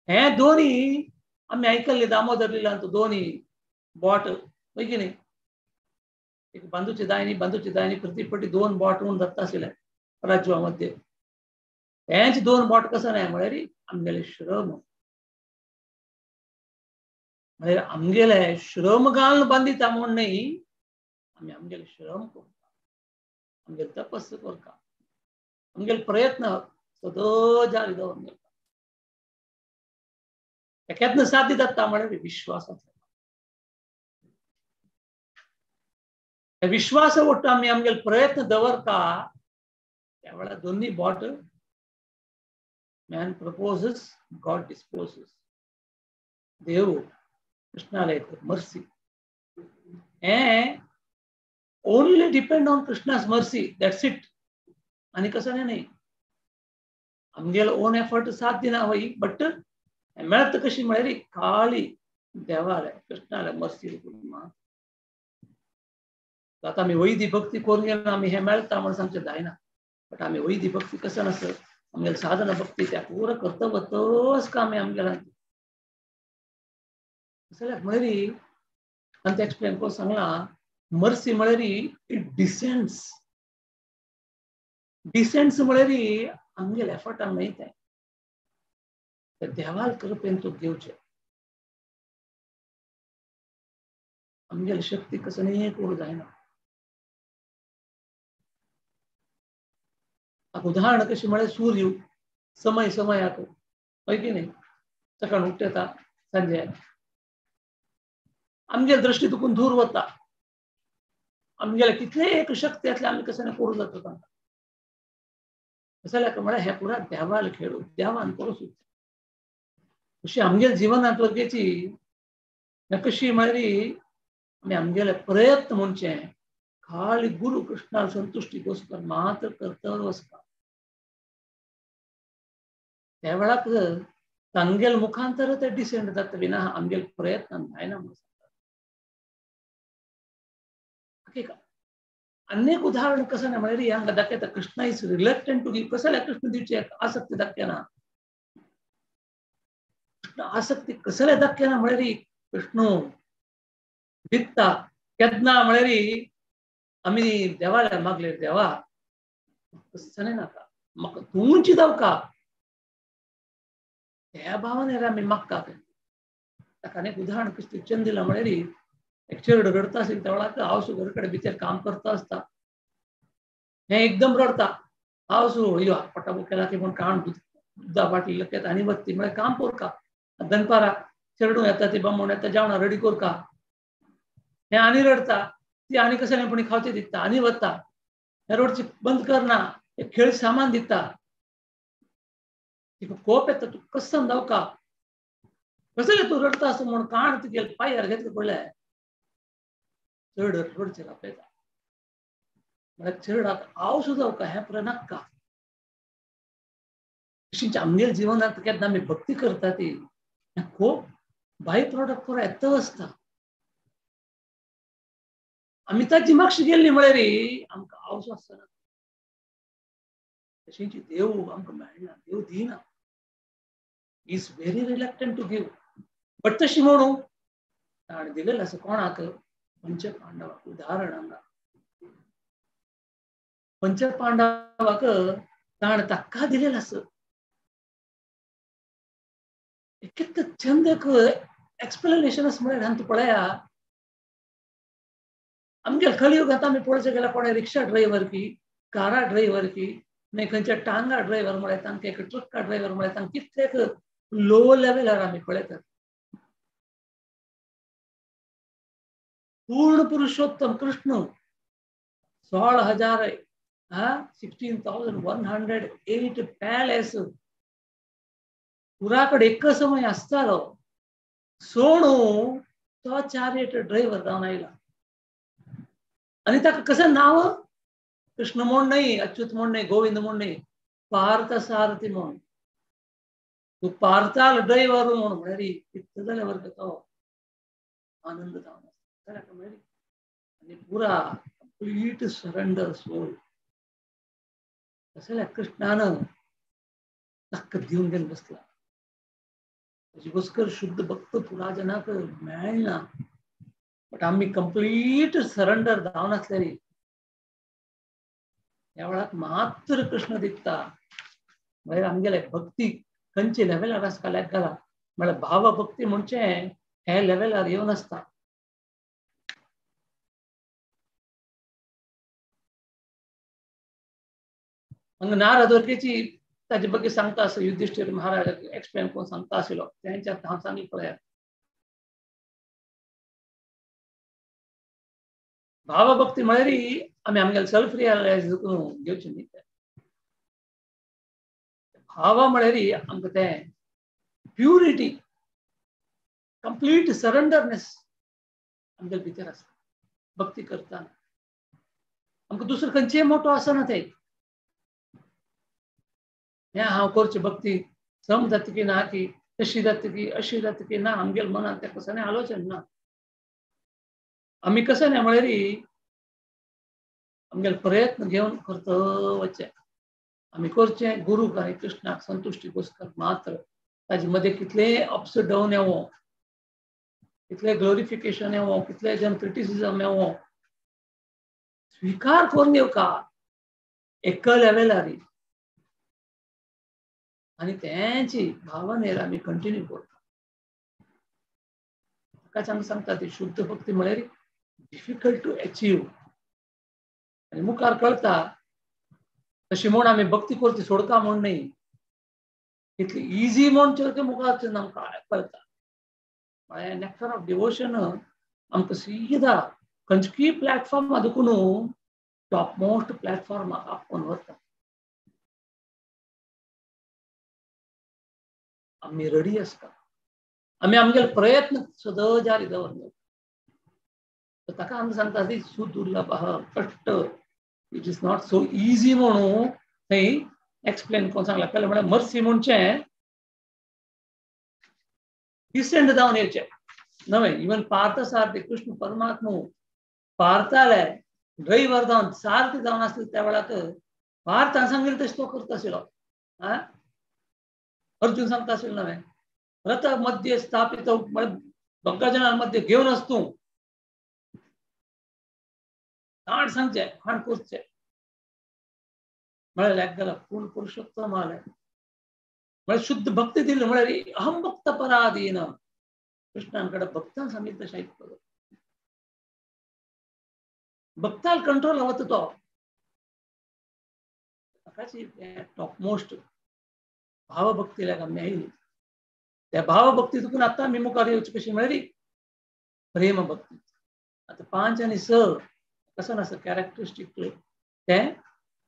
हे दोन्ही आमी ऐकल्ले दामोदर लिला दोन्ही बोट हय की न्ही, एक बांदूची दायनी बांदूची दायनी प्रतिपटी दोन बोट म्हणून जाता आशिल्ले राज्यामध्ये. हेच दोन बोट कसं नाही म्हळ्यार आमगेले श्रम, म्हळ्यार आमगेले श्रम घालून बांदिता म्हूण न्हय, आमी आमगेले श्रम करता, आमगेले तपस्या करता, आमगेले प्रयत्न सदां जारी दवरून घेता. एकेतन साध्य जाता म्हळ्यार विश्वासाचो. विश्वास ओट्टू आमी आमगेले प्रयत्न दवरता त्या वेळार दोन्ही बोट मॅन प्रपोजेस गॉड डिस्पोजेस. देव कृष्णाला मर्सी हे only depend on Krishna's mercy, that's it. आनी कसं नाही आमगेले ओन एफर्ट साथ दिना होई, बट मेळत कशी म्हळ्यार खाली देवाले कृष्णाले मर्सी. आता आमी वैदी भक्ती करून गेलो आमी हे मेळता म्हणून सांगचें जायना, बट आमी वैदी भक्ती कसं नसत आमगेले साधना भक्ती त्या पुरो कर्तव्य तोच काम आमगेला. म्हळ्यार आनी ते एक्सप्लेन करून सांगला मर्सी म्हळ्यार it डिसेंड्स. डिसेंड्स म्हळ्यार आमगेले एफर्टान न्हय तें, देवाल कृपेन तूं घेवचें. आमगेली शक्ती कसं न्ही करूं जायना. उदाहरण कशी म्हळ्यार सूर्य समय समयाक हय की न्ही, सकाळ उठ्ठता सांजे आमगेले दृष्टी तुकून दूर वता, आमगेले कितले एक शक्ती आसले आमी कसं ना करूं जाता तांकां. कसल्याक म्हळ्यार हे पुरा देवाल खेळू, देवान करूं सुद्दां. अशी आमगेले जिवनांत वर्गेची कशी म्हळ्यार आमी आमगेले प्रयत्न म्हणचे खाली गुरु कृष्णा संतुष्टी गोस्कर मात्र कर्तव्य वसता. त्या वेळाक तांगेल मुखांतर ते डिसेंड जाता विना आमगेल प्रयत्न जायना म्हणून सांगता. अनेक उदाहरण कसं ना म्हळ्यार हांगा दाखयता Krishna is reluctant to give. कसं कृष्ण दिवचे आसक्ती दाखयना, कृष्ण आसक्ती कसले दाखयना म्हळ्यार कृष्ण दिता केन्ना म्हळ्यार आमी देवाला मागले देवा कसं नाका म्हाका तुमची दावका त्या भावाने आमी मागता. ताका अनेक उदाहरण कृष्ण दिला म्हळ्यार एक चेरडो रडता असेल त्या वेळाक आवसू घरकडे भितर काम करता आसता, हें एकदम रडता आवसू यो पटाबो केला की म्हूण काण दुदा बाटली लकेत आनी वत्ती म्हळ्यार काम कोरका. दनपारा चेरडू येता ती बामण येता जेवणा रेडी कोरका, हें आनी रडता ती आनी कशें पूण खावचे दिता आनी वता, हें रोडची बंद करना एक खेळ सामान दिता, तिका कोप येता तूं कसं दावका कसले तूं रडता असो म्हूण काण तुगे पांयार घेतले पडले चड रडचें आपयता म्हळ्यार चेरडाक हांव सुद्दां का हें पुरो नाका. तशीच आमगेल्या जिवनांत केन्ना आमी भक्ती करता ती खूब बाय प्रोडक्ट पुरो येता आसता. आमी ताची मागशी गेल्ली म्हळ्यार आमकां आवस आसना, तशीच देव आमकां मेळना, देव दिना. Is very reluctant to give. But तशी म्हणू ताणें दिलेलें आसा कोणाक पंच पांडवाक. उदाहरण हांगा पंच पांडवाक ताणें ताका दिलेलें आसा. कितलें चंद एक्सप्लेनेशन आसा म्हळ्यार हांगा पळया आमगे कलियुगांत आमी पळोवचें गेल्यार कोणें रिक्षा ड्रायव्हर की कारा ड्रायव्हर की मागीर खंयच्या टांगा ड्रायव्हर म्हळ्यार तांकां एक ट्रक्का ड्रायव्हर म्हळ्यार तांकां कितलेक लो लेवलार आमी पळयतात. पूर्ण पुरुषोत्तम कृष्ण 16,000 16,108 पॅलेस पुराकडे एक समय आसतालो. सोणू तो चॅरियट ड्रायव्हर जावन आयला आनी ताका कसं नांव कृष्ण म्हूण न्हय, अच्युत म्हूण न्हय, गोविंद म्हूण न्हय, पार्थ सारथी म्हूण. तूं पार्थाल ड्रायव्हर म्हूण म्हळ्यार कितले जाल्यार वर्ग तो आनंद जावन आसता म्हळ्यार आनी पुरा कंप्लीट सरेंडर सोल. तशें कृष्णान ताका दिवन घेवन बसला. ताजे बसकर शुद्ध भक्त पुराजनाक मेळना. बट आमी कंप्लीट सरेंडर जावन आसल्यार ह्या वेळाक मात्र कृष्ण दिता. म्हळ्यार आमगेले भक्ती खंयचे लेवलार आसता घाला म्हळ्यार भावभक्ती म्हणचे हे लेवलार येवन आसता. हांगा नारद वर्गेची ताजे ಬಗ್ಗೆ सांगता आसा युधिष्ठिर महाराज एक्सप्लेन करून सांगता आशिल्लो तेंच्या हांव सांगी पळयात. भावभक्ती म्हळ्यार आमी आमगेले सेल्फ रियलायज करून घेवचें न्ही. भाव म्हळ्यार आमकां तें प्युरिटी कंप्लीट सरेंडरनेस आमगेले भितर आसता भक्ती करतना. आमकां दुसरें खंयचेय मोटो आसना तें हें हांव करचें भक्ती सम जाता की ना की तशी जाता की अशी जाता की ना आमगेले मनांत तें कसलें आलोचन ना. आमी कसं न्हय म्हळ्यार आमगेले प्रयत्न घेवन करता वचचें. आमी करचें गुरूक आनी कृष्णाक संतुश्टी गोस्कर मात्र. ताजे मदें कितलें अप्स डावन येवो, कितलें ग्लोरिफिकेशन येवो, कितलें जन क्रिटिसिजम येवो, स्विकार करून घेवका एक लेवलार आनी तेंची भावनेर आमी कंटिन्यू करता. ताकाच आमी सांगता ती शुद्ध भक्ती म्हळ्यार डिफिकल्ट टू अचीव. आनी मुखार कळटा तशी म्हूण आमी भक्ती करची सोडका म्हूण न्हय, इतली इजी म्हूण चोरके मुखार आमकां कळटा. म्हळ्यार नेक्टर ऑफ डिवोशन आमकां सीधा खंयची प्लॅटफॉर्मा देखून टॉप मोस्ट प्लॅटफॉर्मा आपोवन व्हरता. आमी रेडी आसता, आमी आमगेले प्रयत्न सदां जारी दवरले. ताका आमी सांगता ती सुदुर्लभ कश्ट, it is not so easy म्हणून थंय एक्सप्लेन करून सांगला. पयलें म्हळ्यार मर्सी म्हणचें डिसेंड जावन येवचें नवें. इवन पार्थ सारथी कृष्ण परमात्मो पार्थाले ड्रायव्हर जावन सारथी जावन आसले त्या वेळाक पार्थान सांगिल्लें तशें तो करता आशिल्लो. आं, अर्जुन सांगता आशिल्लो नवें, रथ मध्ये स्थापित म्हळ्यार दोगा जाणां मध्ये घेवन आस तूं, हाड सांगचें हाड करचें म्हळ्यार एकदां पूर्ण पुरुषोत्तम आलें म्हळ्यार शुद्ध भक्ती दिली म्हळ्यार अहम भक्त पराधीन. कृष्णांकडे भक्तान सांगितलं तशें आयकलो, भक्ताल कंट्रोल वता तो. ताकाची टॉपमोस्ट भावभक्ती लाग आमी आयली. त्या भावभक्ती तुकून आतां आमी मुखार येवची कशी म्हळ्यार प्रेम भक्ती. आतां 5 आनी 6 कसो नासता कॅरेक्टरिस्टीक तें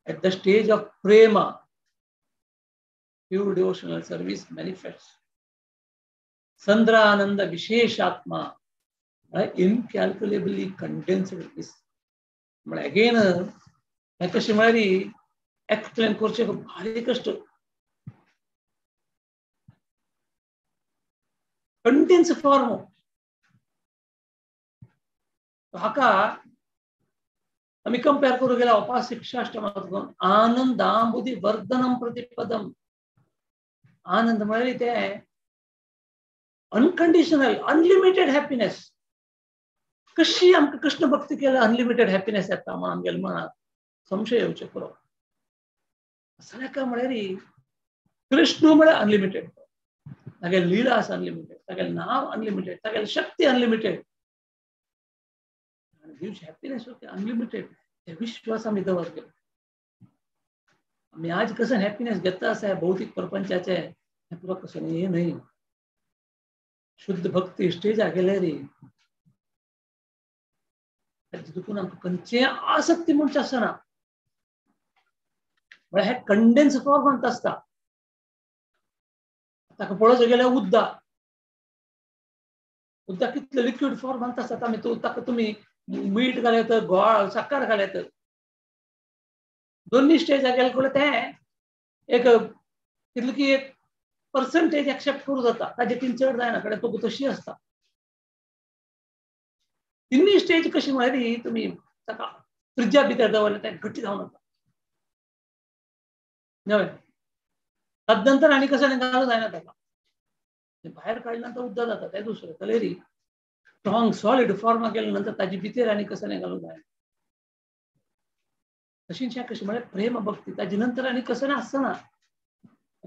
at the stage of prema pure devotional service manifest. संद्रानंद विशेष आत्मा म्हळ्यार इनकॅल्क्युलेबली कंडेन्स्ड ब्लिस. म्हळ्यार अगेन हें कशें म्हळ्यार एक्सप्लेन करचें भारी कश्ट. कंडेन्स फॉर्म हाका आमी कंपेर करूं गेल्यार उपाशिक्षाष्टमांत आनंदांबुधी वर्धनम प्रतिपदम. आनंद म्हळ्यार तें अनकंडिशनल अनलिमिटेड हॅपिनेस. कशी आमकां कृष्ण भक्ती केल्यार अनलिमिटेड हॅपिनेस येता म्हण आमगेल्या मनाक संशय येवचें पुरो. सगळ्या म्हळ्यार कृष्ण म्हळ्यार अनलिमिटेड, तागेली लिला आसा अनलिमिटेड, तागेलें नांव अनलिमिटेड, तागेली शक्ती अनलिमिटेड, दिवची हॅपिनेस अनलिमिटेड. ते विश्वास आमी दवरले. आमी आज कसं हॅपिनेस घेता आसा भौतीक प्रपंचाचे हें पुरो कसं हे न्हय. शुद्ध भक्ती स्टेजा गेल्यार दुखून आमकां खंयचें आसक्ती म्हणचे आसना. म्हळ्यार हे कंडेन्स फॉर्मांत आसता. ताका पळोवचें गेल्यार उद्दा उद्दा कितले लिक्विड फॉर्मांत आसता. आमी ताका तुमी मीठ घालयत, गोळ साकर घालयत, दोन्ही स्टेजा गेले कडेन तें एक कितलें की एक पर्संटेज एक्सेप्ट करूं जाता, ताजे तीन चड जायना, कडेन तुका तशी आसता. तिन्ही स्टेज कशी म्हळ्यार तुमी ताका फ्रिजा भितर दवरलें तें घट्ट जावन वता नवें. तदनंतर आनी कसं घालूं जायना ताका, भायर काडल्या नंतर उद्दा जाता तें दुसरें. जाल्यार स्ट्रॉंग सॉलिड फॉर्मा गेल्या नंतर ताजे भितर आनी कसं घालूं जायना. तशीच कशें म्हळ्यार प्रेम भक्ती ताजे नंतर आनी कसं आसना.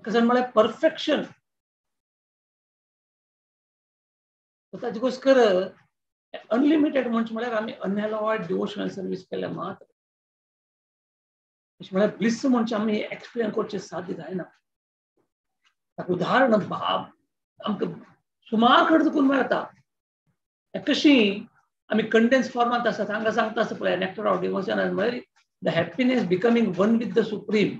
कसं म्हळ्यार परफेक्शन. ताजे गोस्कर अनलिमिटेड म्हणजे म्हळ्यार आमी अनएलॉयड डिवोशनल सर्वीस केल्या मात्र. अशें म्हळ्यार ब्लिस म्हणजे आमी एक्सप्लेन करचें साध्य जायना. ताका उदाहरण बाब आमकां सुमार कडेन चुकून मेळटा. कशी आमी कंडेन्स फॉर्मांत आसता. हांगा सांगता आसता पळय नेक्टर ऑफ डिवोशन म्हळ्यार the happiness becoming one with the supreme.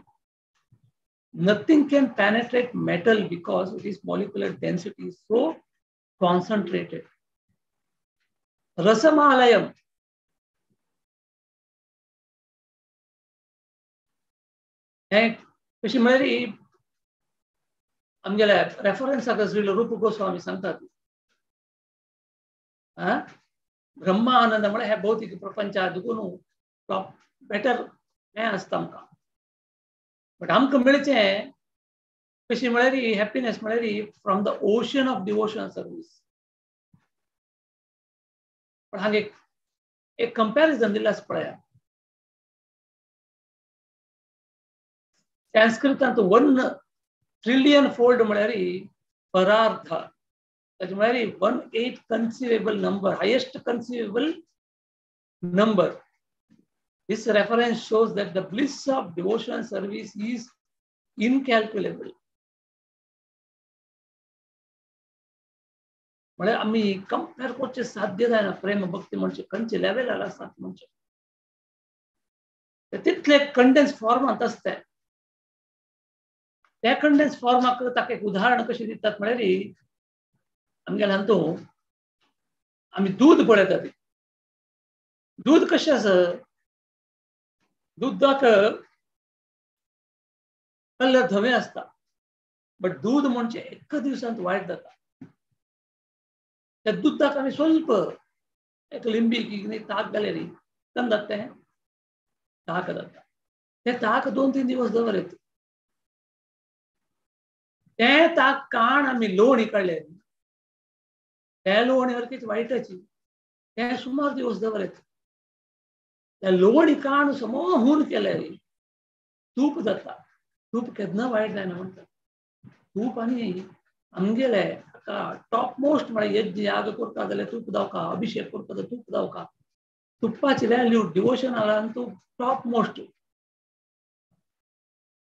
Nothing can penetrate metal because it is molecular density is so concentrated. Rasamalayam हें कशी म्हळ्यार आमगेल्या रेफरन्साक श्री रूप गोस्वामी सांगतात. ब्रह्म आनंद म्हळ्यार हे भौतीक प्रपंचा दुखून टॉप बेटर हें आसता आमकां. बट आमकां मेळचें कशी म्हळ्यार हॅपिनेस म्हळ्यार from the ocean of devotional service. पण हांगा एक कंपॅरिजन दिलें आसा पळया. संस्कृतांत 1 ट्रिलियन फोल्ड म्हळ्यार परार्थ, ताजें म्हळ्यार 1/8 conceivable number, highest conceivable number. This reference shows that the bliss of devotional service is incalculable. म्हळ्यार आमी कंपेर करचें साध्य जायना. प्रेम भक्ती म्हणजे खंयचे लेवलार आसतात म्हणजे तितले कंडेन्स फॉर्मांत आसता. त्या कंडेन्स फॉर्माक ताका एक उदाहरण कशें दितात म्हळ्यार आमगेल्या हातूंत आमी दूद पळयतात. दूद कशें आसा, दुधाक कलर धवें आसता, बट दूद म्हणजे एका दिवसांत वायट जाता. त्या दुधाक आमी स्वल्प एक लिंबी की ताक घालेली तेन्ना जाता तें ताक जाता. ते ताक 2-3 दिवस दवरत. ते ताक काण आमी लोणी काडले, त्या लोणी सारकीच वायटाची, ते सुमार दिवस दवरत. त्या लोणी काण समोहून केले तूप जाता. तूप केन्ना वायट जायना म्हणटा. तूप आनी आमगेले टॉप मोस्ट म्हळ्यार यज्ञ याग करता जाल्यार तूप दावका, अभिषेक करता जाल्यार तूप दावका. तुपाची व्हॅल्यू डिवोशनालान तूप टॉप मोस्ट.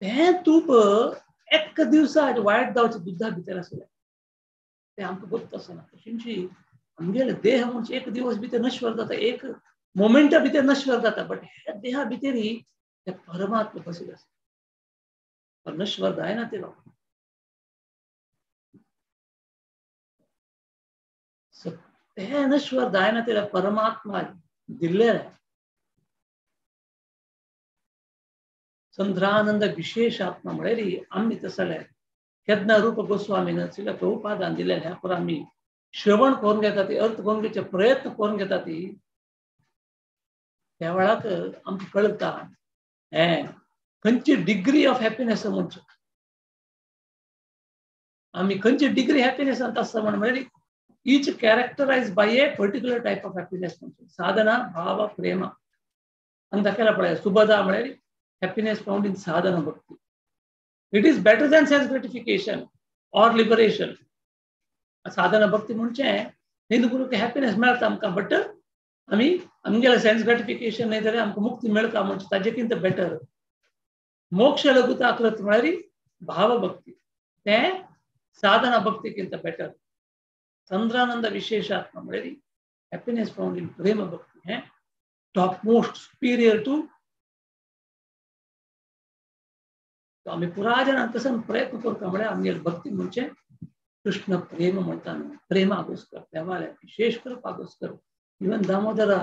तें तूप एक दिवसा वायट जावचें दुधा भितर आसलें तें आमकां गोत्त आसना. तशेंची आमगेले देह म्हणजे एक दिवस भितर नश्वर जाता, एक मोमेंटा भितर नश्वर जाता, बट ह्या देहा भितरी ते परमात्मा बसील आसा, नश्वर जायना ते लोक. ते नश्वर जायना ते परमात्मा दिल्लें. चंद्रानंद विशेष आत्मा म्हळ्यार आमी तसले केन्ना रूप गोस्वामीन श्रील प्रभुपादान दिलें ह्या पर आमी श्रवण करून घेता ती, अर्थ करून घेवचे प्रयत्न करून घेता ती, त्या वेळाक आमकां कळटा हें खंयची डिग्री ऑफ हॅपीनेस म्हणचे. आमी खंयची डिग्री हॅपीनेसांत आसता म्हण म्हळ्यार each characterise by a particular type of happiness म्हणचे. साधना भाव प्रेम हांगा दाखयला पळय. सुबदा म्हळ्यार happiness found in sadhana bhakti. It is better than sense gratification or liberation. Sadhana bhakti म्हणजे हिंदू गुरुक हॅपीनेस मेळटा आमकां, बट आमी आमगेले सेन्स ग्रेटिफिकेशन न्हय जाल्यार आमकां मुक्ती मेळटा म्हणजे ताजे कितें बेटर. मोक्ष लघुता कृत म्हळ्यार भावभक्ती, तें साधना भक्ती कितें बेटर. चंद्रानंद विशेषात्मा म्हळ्यार हॅपीनेस फाउंड इन प्रेम भक्ती, हें टॉप मोस्ट सुपिरियर टू. आमी पुरा जाणां तसो प्रयत्न करता म्हळ्यार आमगेली भक्ती म्हणजे कृष्ण प्रेम म्हणटा न्हू, प्रेमागोस्कर देवाले विशेष कृपागोस्कर. इवन दामोदरा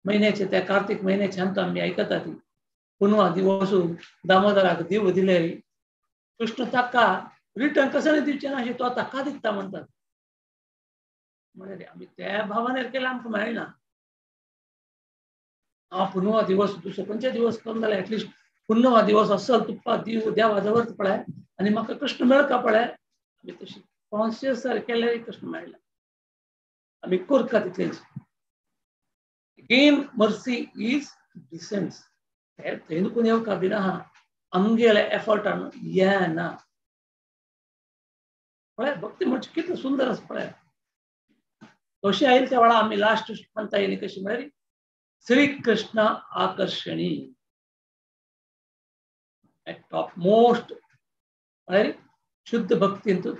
म्हयन्याचे त्या कार्तीक म्हयन्याचे आमकां आमी आयकता ती पुनवा दिवस दामोदराक दिव दिले, कृष्ण ताका रिटर्न कसो दिवचें ना अशें तो ताका दिता म्हणटात. म्हळ्यार आमी त्या भावान केल्यार आमकां मेळना. हांव पुनवा दिवस दुसरो खंयचे दिवस करून जाल्यार एटलिस्ट पुनवा दिवस असल तुप्पा दिव देवा जवळ पळय आनी म्हाका कृष्ण मेळका पळय. आमी तशी कॉन्शियस केल्यार कृष्ण मेळना. आमी करता तितलेंच. Again mercy is डिसेंस. थंय नुकून येवका बीन आहा, आमगेले एफर्टान येना. पळय भक्ती म्हणजे कितलें सुंदर आसा पळय. कशी आयली त्या वेळार आमी लास्ट म्हणटा येयली कशी म्हळ्यार श्री कृष्ण आकर्षणी टॉप मोस्ट म्हळ्यार शुद्ध भक्तींतू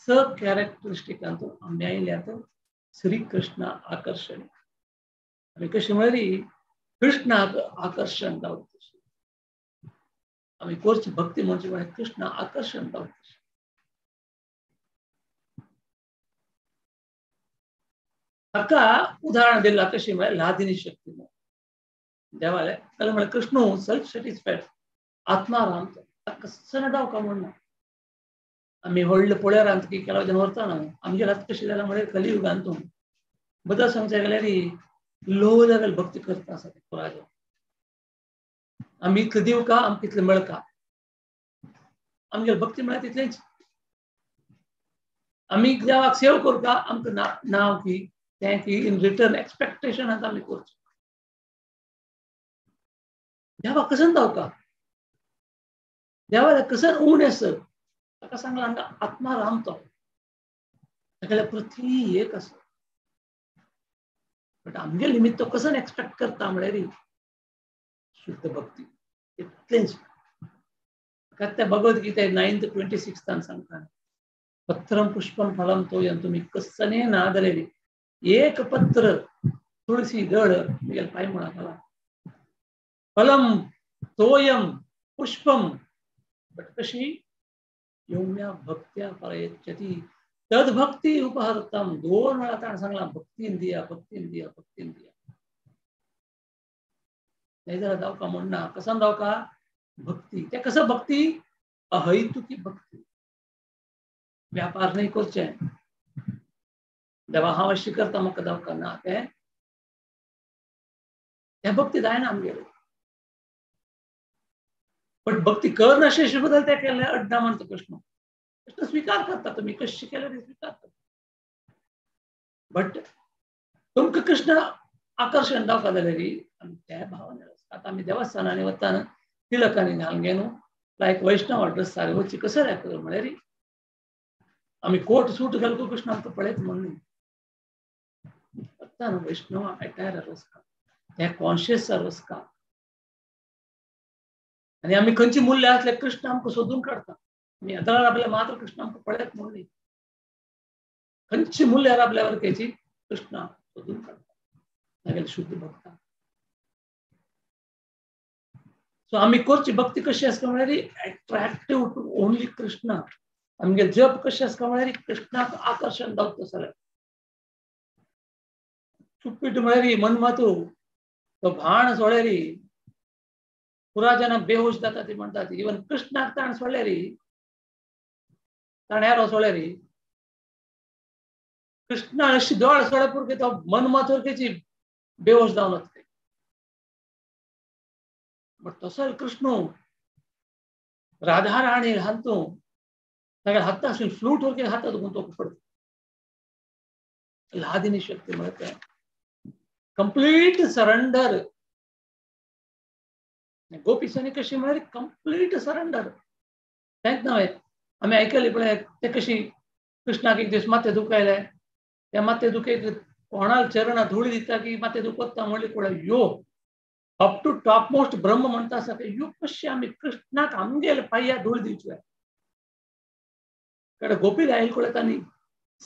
स कॅरेक्टरिस्टिकांतू आमी आयल्यात श्री कृष्ण आकर्षणी. आमी कशी म्हळ्यार कृष्णाक आकर्शण जावं तशी आमी करची भक्ती म्हणजे म्हळ्यार कृष्ण आकर्शण जावं तशी. हाका उदाहरण दिलां कशी म्हळ्यार ल्हादिनी शक्ती देवाले जाल्यार म्हळ्यार कृष्ण सेल्फ सॅटिस्फायड आत्मा राम ताका डावका म्हणना. आमी व्हडले पळेरांत की केला वचून व्हरता न्हू आमगे हात कशी जाला म्हळ्यार कलियुगांत तूं बदल सांगचे गेल्यार लो लेवल भक्ती करता आसा ते पुराय. आमी इतलें दिवका आमकां इतलें मेळका, आमगेली भक्ती म्हळ्यार तितलेंच. आमी देवाक सेव करता आमकां नांव की तें की इन रिटर्न एक्सपेक्टेशन आतां आमी करचें. देवाक कसन दावका, देवाक कसन उण आसत ताका सांगलां हांगा आत्मा राम तो तागेल्या पृथ्वी एक आसा. बट आमगे निमित्त तो कसन एक्सपेक्ट करता म्हळ्यार शुद्ध भक्ती इतलेंच. त्या भगवद्गीते 9th 26 सांगता पत्रम पुष्पम फलम तोयम तुमी कसने नादलेली एक पत्र तुळसी दळ मिगेल पाय म्हणा घाला फलम तोयम पुष्पम बट कशी योम्या भक्त्या परयच्छती तद्भक्ती उपहरतम. दोन वेळा ताणें सांगला भक्तीन दिया भक्तीन दिया भक्तीन दिया. नाही जाल्यार जावका म्हणना कसान जावका भक्ती. ते कसं भक्ती अहैतुकी भक्ती. व्यापार नाही करचें, देवा हांव अशी करता म्हाका जावका ना, तें त्या भक्ती जायना आमगेले. बट भक्ती कर नाशे बदल त्या केले अड्डा म्हणतो कृष्ण. कृष्ण स्वीकार करता, तुम्ही कशी केलं ते स्वीकार करता. बट तुमकां कृष्ण आकर्षण दावता जाल्यार आमी त्या भावने आतां आमी देवस्थानांनी वताना तिलकांनी घालून घेवन लायक वैष्णव ड्रेस सारी वचची कसं राखलं म्हळ्यार आमी कोट सूट घालको कृष्ण आमकां पळयत म्हणून वताना वैष्णव अटायर रसका त्या कॉन्शियस रसका. आनी आमी खंयची मूल्य आसले कृष्ण आमकां सोदून काडटा. आमी अदरार आपल्या मात्र कृष्ण आमकां पळयत म्हणून खंयची मूल्य आपल्यावर त्याची कृष्ण सोदून काडटा तागेले शुद्ध भक्ता. सो आमी करची भक्ती कशी आसता म्हळ्यार अट्रॅक्टिव्ह टू ओनली कृष्णा. आमगे जप कशें आसता म्हळ्यार कृष्णाक आकर्शण जावता जाल्यार चुप्पीट म्हळ्यार मनमातू तो भाण सोळ्यारी पुरा जना बेहोश जाता ती म्हणटात. इवन कृष्णाक ताण सोडल्यारी ताण एरो सोडल्यारी कृष्णा अशी दोळ सोडल्या पुरके तो मनमाथूर केची बेहोश जावन वता. बट तसो कृष्ण राधा राणी घालतो तागेल्या हातासून फ्लूट वगैरे हातात गुंतवूंक पडटा. ल्हादिनी शक्ती म्हळ्यार तें कंप्लीट सरंडर. गोपीसांनी कशी म्हळ्यार कंप्लीट सरंडर. तेंच न्हय आमी आयकली पळय ते कशी कृष्णाक एक दीस माथें दुखयलें, त्या माथें दुखयक कोणाक चरणां धुळी दिता की माथें दुखता म्हणली पळय यो अप टू टॉप मोस्ट ब्रह्म म्हणटा आसा की यो कशी आमी कृष्णाक आमगेले पांया धूळ दिवची. कारण गोपीला आयल पळय तांणी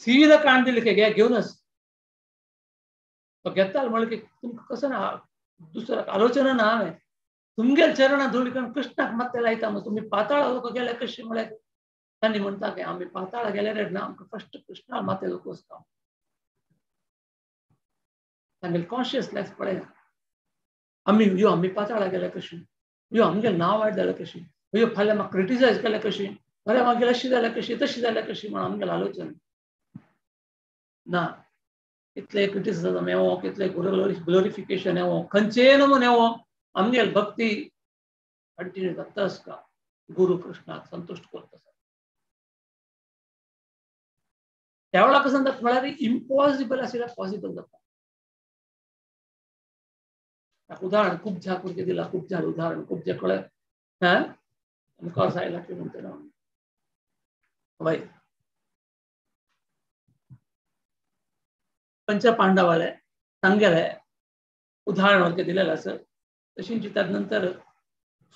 सीधा काण दिली की घेवनच तो घेताल म्हणलें की तुमकां कसं ना दुसऱ्या आलोचना ना हांवें तुमगेल चरणां धुळी कारण कृष्णाक माथें लायता मग तुमी पाताळा लोक गेले कशी म्हळ्यार तांणी म्हणटा की आमी पाताळा गेल्यार ना आमकां फर्स्ट कृष्णा माथें लोक वचता. तांगेले कॉन्शियसनेस पळया आमी यो आमी पाताळा गेल्या कशी, यो आमगेलें नांव वायट जालें कशी, यो फाल्यां म्हाका क्रिटिसायज केल्या कशी, फाल्यां मागीर अशी जाल्या कशी तशी जाल्या कशी म्हण आमगेलें आलोचन ना. इतलें क्रिटिसिजम येवो कितलें ग्लोरिफिकेशन येवो खंयचेय नमून येवो आमगेल भक्ती कंटिन्यू जाता आसता. गुरू कृष्णाक संतुश्ट करता. त्या वेळार कसं जाता म्हळ्यार इम्पॉसिबल आशिल्ल्यार पॉसिबल जाता. उदाहरण खूब झा करून दिला, खूब झाड उदाहरण खूब जे कळ्ळें हा मुखार सायला की म्हणटा ना वय पंच पांडवाले सांगेले उदाहरण वरके दिलेलं असं. तशीच त्यानंतर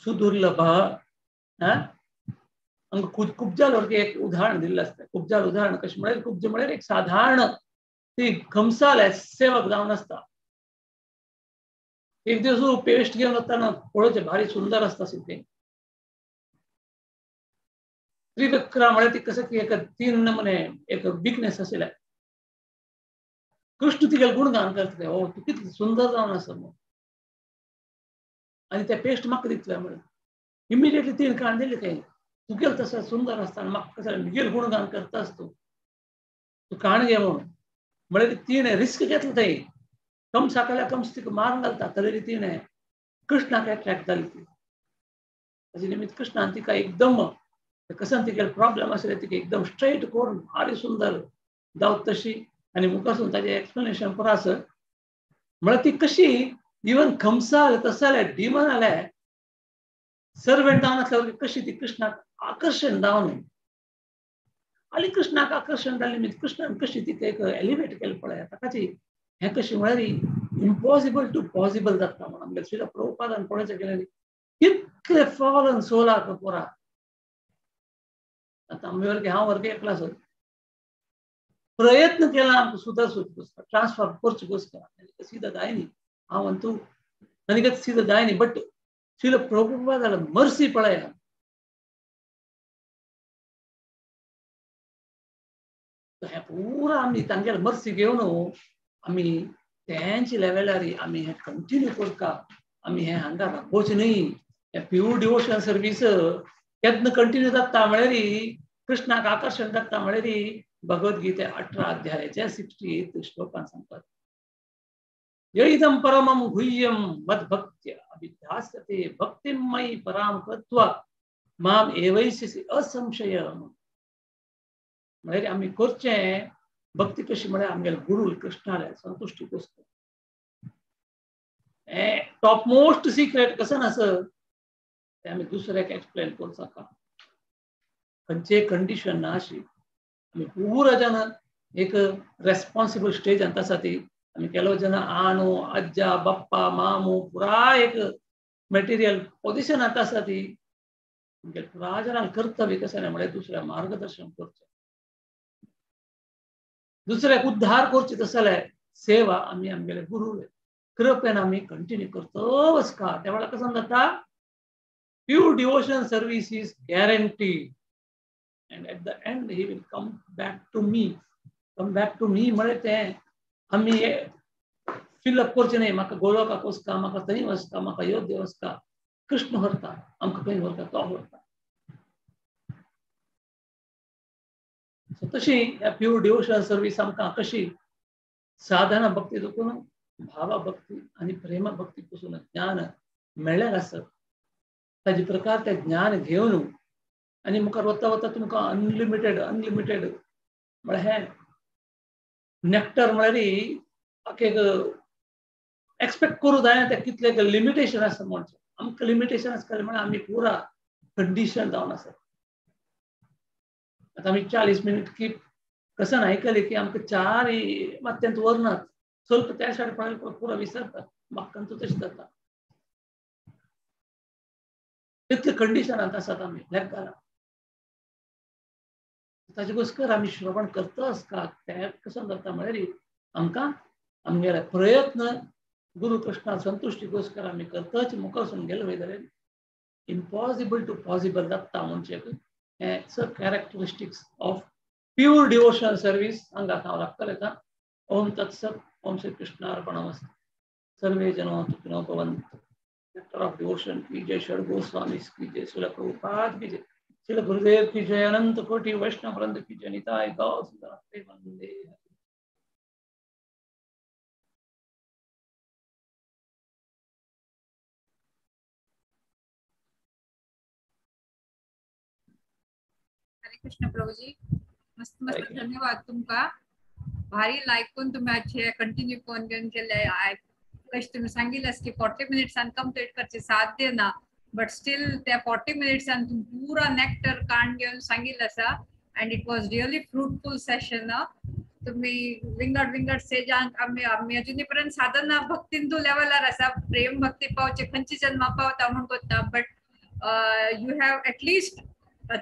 सुदुर्लभ हा कुब्जाल वरके एक उदाहरण दिलेलं असतं. कुब्जाल उदाहरण कशें म्हळ्यार कुब्ज म्हळ्यार एक साधारण ती खमसाल सेवक जावन आसता. एक दिवस पेस्ट घेवन वतना पळोवचें भारी सुंदर आसता ते त्रिविक्रमा म्हळ्यार ती कसं की एक तीन नमुने एक विकनेस आशिल्लें. कृष्ण तिगेले गुणगान करतले हो तूं कितलें सुंदर जावन आसा म्हूण आनी ते पेस्ट म्हाका दितले म्हळ्यार इमिडिएटली तीन काण दिली थंय तुगेल तसं सुंदर आसता आनी म्हाका कसं मिगेल गुणगान करता आसतू तूं काण घे म्हणून म्हळ्यार तिणें रिस्क घेतलं थंय. कंसा काडल्या कंस तिका मारून घालता तरी तिणें कृष्णाक एट्रॅक्ट जाली ती. ताजे निमित्त कृष्णान तिका एकदम कसं तिगेले प्रॉब्लेम आशिल्ले तिका एकदम स्ट्रेट करून भारी सुंदर जावत तशी आनी मुखासून ताजें एक्सप्लेनेशन पुरो आसा. म्हळ्यार ती कशी इवन खमसा आले तसं जाल्यार डिमन आले सर्वेंट जावन आसल्यार कशी ती कृष्णाक आकर्शण जावन आनी कृष्णाक आकर्शण जालें निमित्त कृष्णान कशी तिका एक एलिवेट केलें पळय. ताकाची हें कशें म्हळ्यार इम्पॉसिबल टू पॉसिबल जाता म्हणून आमगेले श्रील प्रभुपादान पळोवचें गेलें कितले फॉलन सोलाक पोरा. आतां आमी वर्गे हांव वर्गे एकलो आसत प्रयत्न केला आमकां सुदारचो ट्रान्सफॉर्म करचो कसो सीधा जायनी हांव म्हणतो आनी सीधा जायनी. बट श्रील प्रभुपादाला मर्सी पळया हें पुरा आमी तांगेले मर्सी घेवन आमी तेंचे लेवलार आमी हें कंटिन्यू करता. आमी हें हांगा राखोवचें न्हय. हें प्यूर डिवोशनल सर्वीस केन्ना कंटिन्यू जाता म्हळ्यार कृष्णाक आकर्शण जाता म्हळ्यार भगवद्गीते 18 अध्यायाच्या 68 श्लोकान सांगतात. यैदं परमं गुह्यं मद्भक्त्या अभिधास्यते भक्तिं मयि परां कृत्वा माम एवैष्यसि असंशय. म्हळ्यार आमी करचें भक्ती कशी म्हळ्यार आमगेले गुरू कृष्णाले संतुश्टी कोसता. टॉप मोस्ट सिक्रेट कसं आस तें आमी दुसऱ्याक एक्सप्लेन करूं शकता. खंयचे कंडिशन ना अशी आमी पुरा जाण एक रेस्पॉन्सिबल स्टेजांत आसा ती आमी केलो जेन्ना आणू आज्जा बाप्पा मामू पुरा एक मटेरियल पोजिशनांत आसा ती पुरा जाणांक कर्तव्य कशें न्हय म्हळ्यार दुसऱ्या मार्गदर्शन करचें, दुसऱ्याक उद्धार करचे. तशें जाल्यार सेवा आमी आमगेले गुरू कृपेन आमी कंटिन्यू करतो वचका. त्या वेळार कसं जाता, pure devotion service is guarantee and at the end he will come back to me. Come back to me म्हळ्यार तें आमी फिलअप करचें न्हय, म्हाका गोलोकाक वचका, म्हाका थंय वचका, म्हाका अयोध्ये वचका. कृष्ण व्हरता आमकां, खंय व्हरता तो व्हरता. तशी ह्या प्युअर डिवोशन सर्वीस आमकां कशी साधना भक्ती देखून भावा भक्ती आनी प्रेमा भक्ती पसून ज्ञान मेळ्ळें आसत ताजे प्रकार तें ज्ञान घेवन आनी मुखार वता वता तुमकां अनलिमिटेड अनलिमिटेड म्हळ्यार हें नॅक्टर म्हळ्यार एक एक्सपेक्ट करूं जायना तें कितलें लिमिटेशन आसा म्हणचें. आमकां लिमिटेशन आसता म्हळ्यार आमी पुरा कंडिशन जावन आसा. आतां आमी 40 मिनट की कसं आयकलें की आमकां चार मात्यांत व्हरनात, स्वल्प त्या सायड पुरा विसरतात, बाक्कांचो तशें जाता. तितले कंडिशनांत आसात आमी लेकारा. ताजे गोस्कर आमी श्रवण करताच का तें कसं जाता म्हळ्यार आमकां आमगेले प्रयत्न गुरू कृष्णा संतुश्टी गोस्कर आमी करताच मुखार गेले वयता जाल्यार इम्पॉसिबल टू पॉसिबल जाता म्हणचे हें स characteristics of pure devotion service हांगा हांव लागतलें. आतां ओम तत्सत. ओम श्री कृष्णार्पणमस्तु. सर्वे जनो सुखिनो भवन्तु. नेक्टर ऑफ डिवोशन की जय, षड गोस्वामी की जय, श्रील प्रभुपाद की जय, श्रील गुरुदेव की जय, अनंत कोटि वैष्णव वृंद की जय, निताय गौर सुंदर वंदे. हरे कृष्ण प्रभुजी, मस्त मस्त धन्यवाद तुमका. भारी लायक करून तुम्ही आजचे कंटिन्यू फोन घेऊन केले. कशें तुम्ही सांगितलं की 40 मिनिट्सान कंप्लीट करचे साध्य ना, बट स्टील त्या 40 मिनिट्सान तुम्ही पुरा नॅक्टर काण घेवन सांगितलं आसा. And it was really fruitful session. तुम्ही विंगड विंगड स्टेजांक आमी आमी अजुनी पर्यंत साधना भक्तीन तू लेवलार आसा. प्रेम भक्ती पावचे खंयची जन्मा पावता म्हूण कोत्ता, but you have at least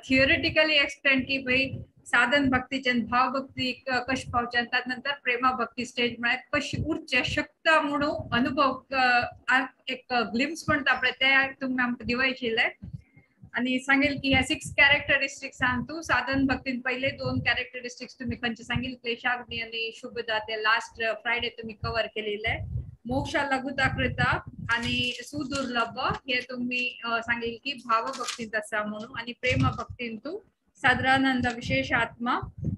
theoretically explain की भाई साधन भक्तीचे भाव भक्ती कशी पावचे आनी त्यानंतर प्रेमा भक्ती स्टेज म्हळ्यार कशी उरचे शकता म्हणून अनुभव एक ग्लिम्स म्हणटा पळय ते तुमी आमकां दिवयशिल्ले. आनी सांगेल की ह्या 6 कॅरेक्टरिस्टिक्सान तूं साधन भक्तीन पयले 2 कॅरेक्टरिस्टिक्स तुमी खंयचे सांगिल्ले, क्लेशाग्नी आनी शुभदा, ते लास्ट फ्रायडे तुमी कवर केलेले. मोक्षा लघुता कृता आनी सुदुर्लभ हे तुमी सांगिल्ले की भाव भक्तींत आसा म्हणून, आनी प्रेम भक्तीन तूं सादरानंद विशेष आत्मा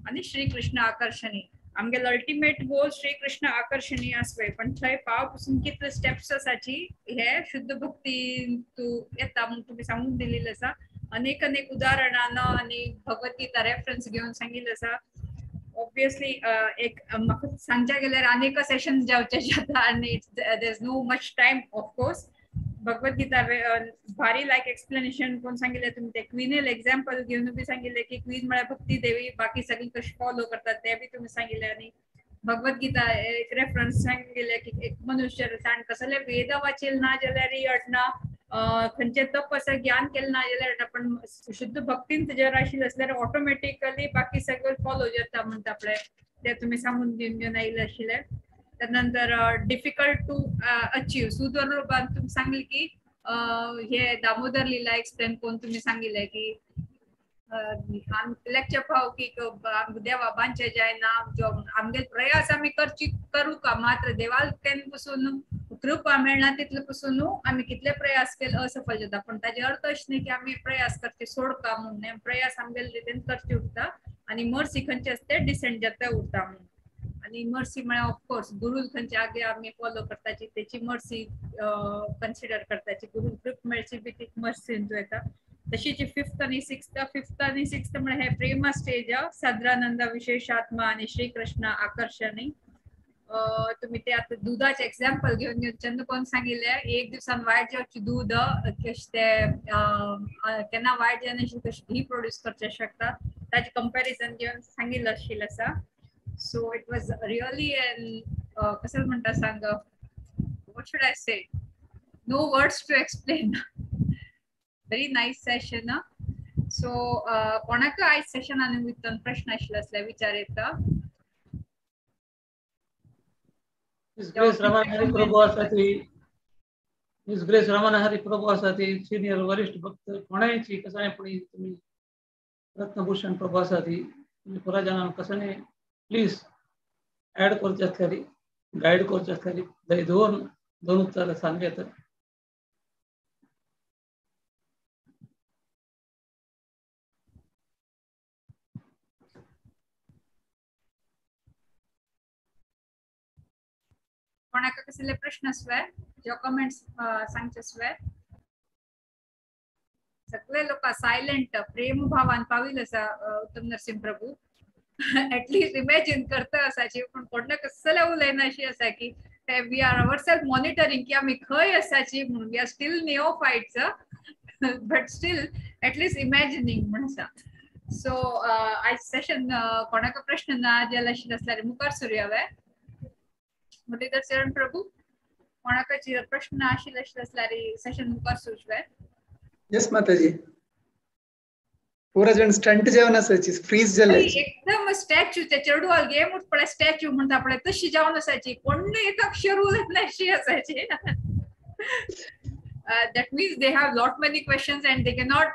आणि श्रीकृष्ण आकर्षणी. आमगेलो अल्टिमेट गोल श्रीकृष्ण आकर्षणी आसवे, पण थंय पाव पासून कितले स्टेप्स आसाची हे शुद्ध भक्ती तूं येता म्हणून तुमी सांगून दिलेलें आसा. अनेक अनेक उदाहरणान आनी भगवद्गीता रेफरन्स घेवन सांगिल्लें आसा. ऑब्वियसली एक म्हाका सांगच्या गेल्यार अनेक सेशन जावचे जाता आनी there is no much time of course. Bhagavad Gita भारी लायक एक्सप्लेनेशन कोण सांगिल्लें तुमी, ते क्विनेल एग्जाम्पल घेवन बी सांगिल्लें की क्वीन म्हळ्यार भक्ती देवी, बाकी सगळीं कशी फॉलो करतात ते बी तुमी सांगिल्लें. आनी भगवद्गीता एक रेफरन्स सांगिल्लें की एक मनुष्य ताणें कसले वेद वाचेल ना जाल्यार अडना, खंयचें तप आसा ज्ञान केलें ना जाल्यार अडना, पण शुद्ध भक्तीन जर आशिल्लें आसल्यार ऑटोमॅटिकली बाकी सगळें फॉलो जाता म्हणटा पळय ते तुमी सांगून दिवन घेवन आयिल्लें आशिल्लें. त्यानंतर डिफिकल्ट टू अचीव सुदुर्लभान तुमी सांगलें की हे दामोदर लीला एक्सप्लेन करून तुमी सांगिल्लें की लेक्चर पाव की देवा बांदचे जायना, जो आमगे प्रयास आमी करची करू का मात्र देवाल केन्ना पसून कृपा मेळना तितले पसून आमी कितले प्रयास केले असफल जाता. पण ताजे अर्थ अशें न्ही की आमी प्रयास करचे सोडका म्हणून, प्रयास आमगेले रितीन करचे उरता आनी मर्सी खंयचे आसता ते डिसेंड जाता उरता म्हणून. आनी मर्सी म्हळ्यार ऑफकोर्स गुरू खंयचे आगे आमी फॉलो करताची तेची मर्सी कन्सिडर करताची, गुरू कृप मेळची बी ती मर्सी येता. तशीच फिफ्थ आणि सिक्स्थ, फिफ्थ आणि सिक्स्थ म्हळ्यार हे प्रेमा स्टेज, सद्रानंद विशेषात्मा आणि श्रीकृष्ण आकर्षणी. तुम्ही ते आता दुधाचे एक्झाम्पल घेऊन घेऊन चंद्रकोण सांगितले, एक दिवसान वायट जावची दूध कशें ते केन्ना वायट जायना कशें घी प्रोड्यूस करचे शकता ताचे कंपॅरिझन घेवन सांगिल्लें आशिल्लें आसा. So it was really an कसं म्हणटा सांग, what should I say, no words to explain. Very nice session. So कोणाक आयज सेशना निमित्तान प्रश्न आशिल्ले आसल्यार विचार येता. His Grace Ramana Hari Prabhu आसाती, His Grace Ramana Hari Prabhu आसाती, सिनियर वरिष्ठ भक्त कोणायची कसाने पण तुम्ही रत्नभूषण प्रभू आसाती, तुम्ही पुरा जाणां कसाने प्लीज ऍड करचे आसल्यार, गायड करचे आसल्यार दय दोन दोन उत्तर सांग येतात. कोणाक कसले प्रश्न आसवे जो कमेंट्स सांगचे आसवे. सगळे लोक सायलेंट प्रेम भावान पाविल आसा उत्तम नरसिंह प्रभू. एटलिस्ट इमॅजिन करता आसाची, पण कोण कसले उलयना अशी आसा की we are our self monitoring की आमी खंय आसाची म्हणून. We are still neophytes but still at least imagining म्हण आसा. सो आयज सेशन कोणाक प्रश्न ना जाल्यार आसल्यार मुखार सुरया. मुरलीधर चरण प्रभू कोणाक प्रश्न आशिल्ले आसल्यार सेशन मुखार सुरवे. येस माताजी, पूरा जण स्टंट जेवन असायची, फ्रीज जाल्ले एकदम स्टॅच्यू, त्या चेडवाल गेम पळय स्टॅच्यू म्हणटा पळय तशी जावन असायची, कोण एक अक्षर उलयत अशी असायची. That means they have lot many questions and they cannot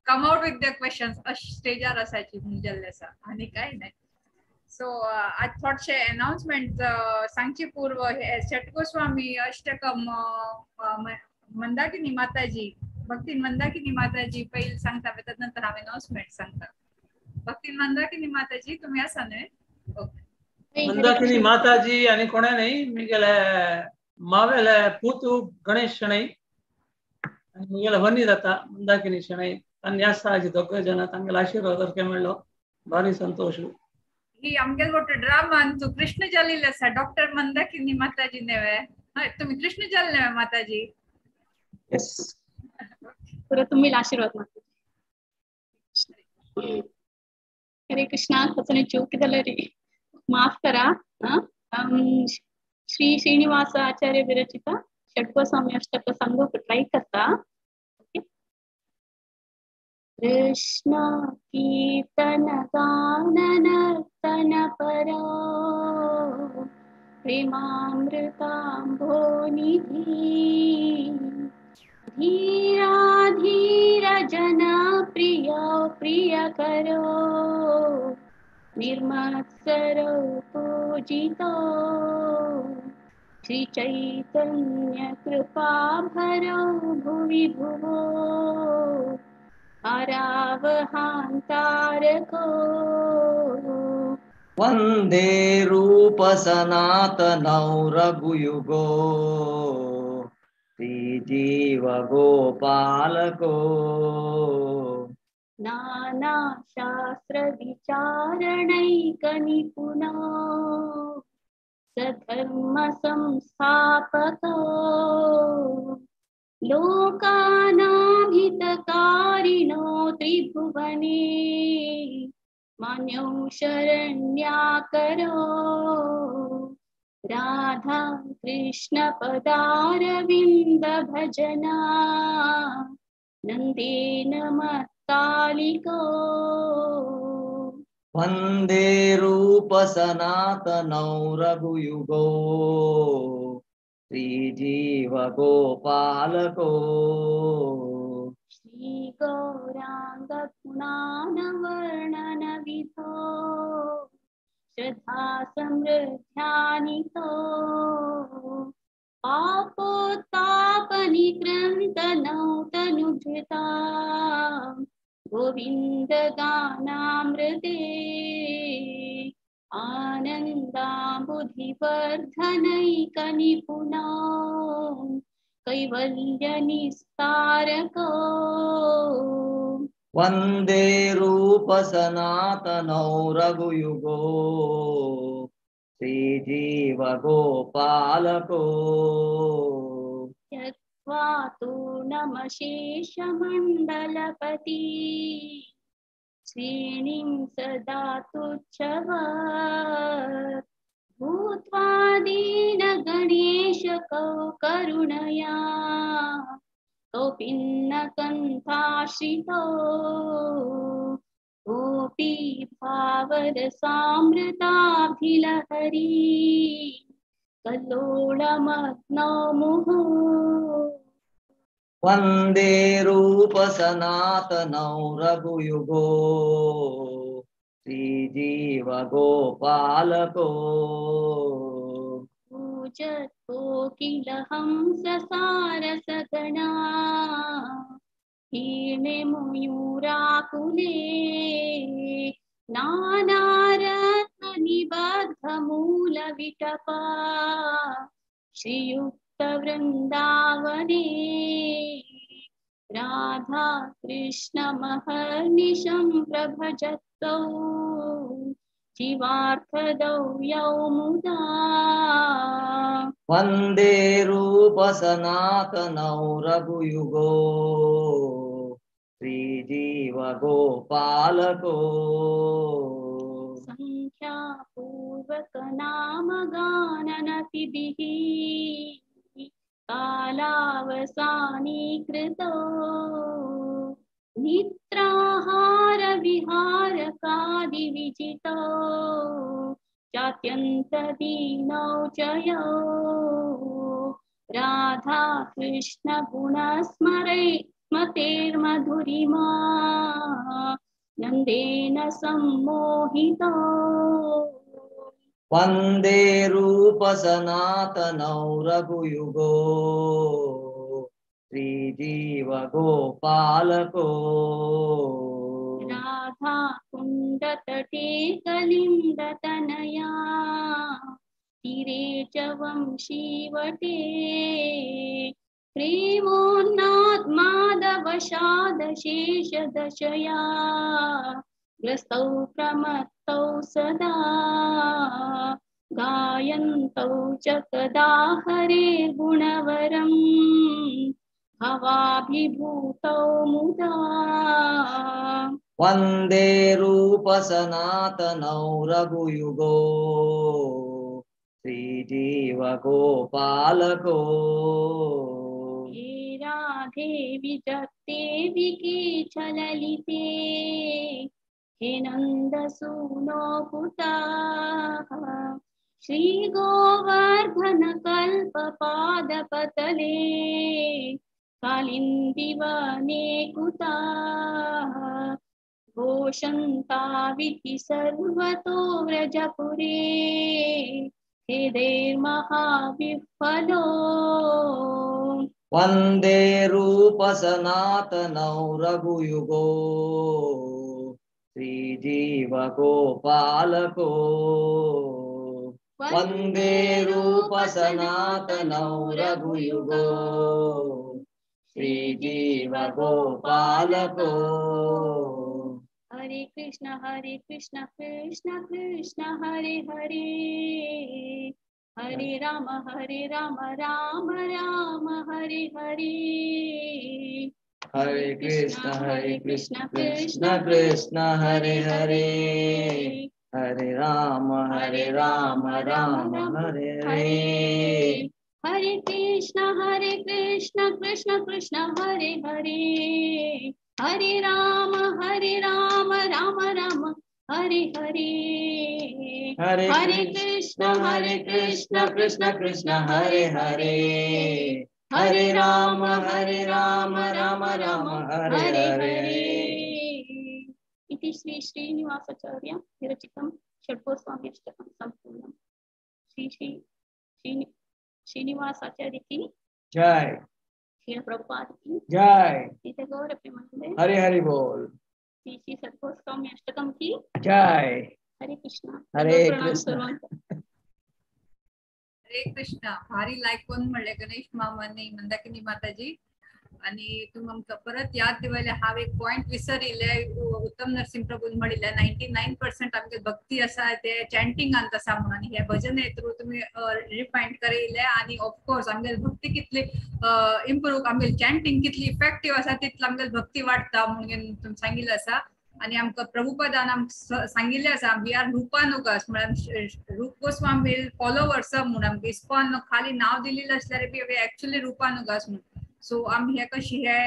come out with the questions. अश स्टेजार असायची म्हणून जाल्ले आसा आनी काय नाही. सो आज थोडशे अनाउन्समेंट सांगचे पूर्व षट गोस्वामी अष्टकम मंदाकिनी माताजी, भक्ती मंदाकिनी माताजी पहिले सांगता, नंतर हांव अनाउन्समेंट सांगता. भक्ती मंदाकिनी माताजी तुम्ही आसा न्हय? ओके. मंदाकिनी माताजी आनी कोणा न्हय मुगेले मावेले पुतू गणेश शणै आनी मुगेले वन्नी जाता मंदाकिनी शणै आनी आसा दोग जाणां तांगेले आशिर्वाद सारकें मेळ्ळो, भारी संतोश. ही आमगेल मोठो ड्रामान तू कृष्ण जालेले आसा डॉक्टर मंदाकिनी माताजी नेवे. हय तुम्ही कृष्ण जाले नेवे माताजी? येस, पुरा तुम्ही आशीर्वाद माताजी. हरे कृष्णा. खचने चूक जाल्यार माफ करा. श्री श्रीनिवास आचार्य विरचित षट्गोस्वामी अष्टक सांगूक ट्राय करता. कृष्ण कीर्तन गान नर्तन परो प्रेमामृताम्भोनिधि धीरा धीर जना प्रिय प्रिय करो निर्मत्सरो पूजितो श्री चैतन्य कृपा भरो भुवि भुवो आरावहांतारको। वंदे रूप सनातनौ रघुयुगो श्री जीव गोपालको। नाना शास्त्र विचारणैक निपुणो सधर्म संस्थापको लोकानां हितकारिणो त्रिभुवने मान्यौ शरण्याकरो। राधा कृष्ण पदारविंद भजना नंदेन मत्तालिको। वंदे रूप सनातनौ रघुयुगो श्री जीव गोपालको। श्री गौरांग गुणान वर्णन विधो श्रद्धा समृद्ध्यानितो पापोत्ताप निकृन्तनौ तनुधृता गोविंद गानामृते आनंद बुधिवर्धनैकनिपुणौ कैवल्यनिस्तारकौ। वन्दे रूपसनातनौ रघुयुगो श्रीजीवगोपालको। त्यक्त्वा तूर्णमशेषमण्डलपति श्रेणीं सदा तुच्छवत् भूत्वा दीनगणेशकौ करुणया कौपिन्नकन्थाश्रितौ गोपी भावरसामृताभिलहरी कल्लोलमग्नौ मुहुः। वन्दे रूपसनातनौ रघुयुगो श्रीजीवगोपालको। पूजत्कोकिलहंससारसगणा हीणे मयूराकुले नानारत्ननिबद्धमूलविटपा श्रीयुक्तवृन्दावने राधा कृष्णमहर्निशं प्रभजतौ जीवार्थदौ यौ मुदा। वन्दे रूपसनातनौ रघुयुगो श्रीजीवगोपालको। सङ्ख्यापूर्वकनामगाननतिभिः कालावसानीकृतो निद्राहारविहारकादिविजितौ चात्यन्तदीनौ च यौ राधा कृष्णगुणस्मरै स्मतेर्मधुरिमा नन्देन सम्मोहितौ। वन्दे रूपसनातनौ रघुयुगो श्रीजीवगोपालको। राधा कुण्डतटे कलिन्दतनया तीरे च वंशीवटे प्रेमोन्मादवशादशेषदशया ग्रस्तौ प्रमत्तौ सदा गायन्तौ च कदा हरेर्गुणवरं भवाभिभूतौ मुदा। वन्दे रूपसनातनौ रघुयुगो श्रीजीवगोपालको। हे राधे विजक्ते विकेचललिते हे नन्दसूनो पुताः श्रीगोवर्धनकल्पपादपतले कालिन्दिवने कुताः घोषन्ताविति सर्वतो व्रजपुरे हृदयर्महाविह्वलो। वन्दे रूपसनातनौ रघुयुगो श्रीजीवगोपालको। वन्दे रूपसनातनौ रघुयुगो श्रीजीवगोपालको। हरे कृष्ण कृष्ण कृष्ण हरे हरे हरे राम राम राम हरे हरे। हरे कृष्ण कृष्ण कृष्ण हरे हरे हरे राम राम हरे हरे। हरे कृष्ण कृष्ण कृष्ण हरे हरे हरे राम राम राम हरे हरे। हरे कृष्ण कृष्ण कृष्ण हरे हरे हरे राम राम राम हरे हरे। इति श्री श्रीनिवासाचार्य विरचितं षड्गोस्वामी अष्टकं संपूर्णं। श्री श्री श्री श्रीनिवासाचार्य की जय, श्री प्रभुपाद की जय, गौर प्रेमानंदे हरे हरि बोल। श्री श्री षड्गोस्वामी अष्टकम की जय। हरे कृष्णा हरे कृष्णा। हरे कृष्णा. भारी लायक कोण म्हणले गणेश मामांनी मंदाकिनी माताजी आणि तुम्ही आमकां परत याद दिवयले. हांव एक पॉयंट विसरिल्ले. उत्तम नरसिंह प्रभून म्हणिल्ले 99% आमगे भक्ती आसा ते चॅन्टिंगांत आसा म्हणून, आनी हे भजन थ्रू तुमी रिफायंड करयले. आनी ऑफकोर्स आमगे भक्ती कितली इम्प्रूव, आमगे चॅन्टिंग कितली इफेक्टीव आसा तितली आमगे भक्ती वाडटा म्हणून तुमी सांगिल्लें आसा. आनी आमकां प्रभुपदान आमकां सांगिल्लें आसा we are रुपानुगास, म्हळ्यार रूप गोस्वामी फॉलोवर्स म्हणून. आमकां इस्कॉन खाली नांव दिलेलें आसल्यार बी एक्चुअली रुपानुगास म्हणून. सो आमी हे कशी हे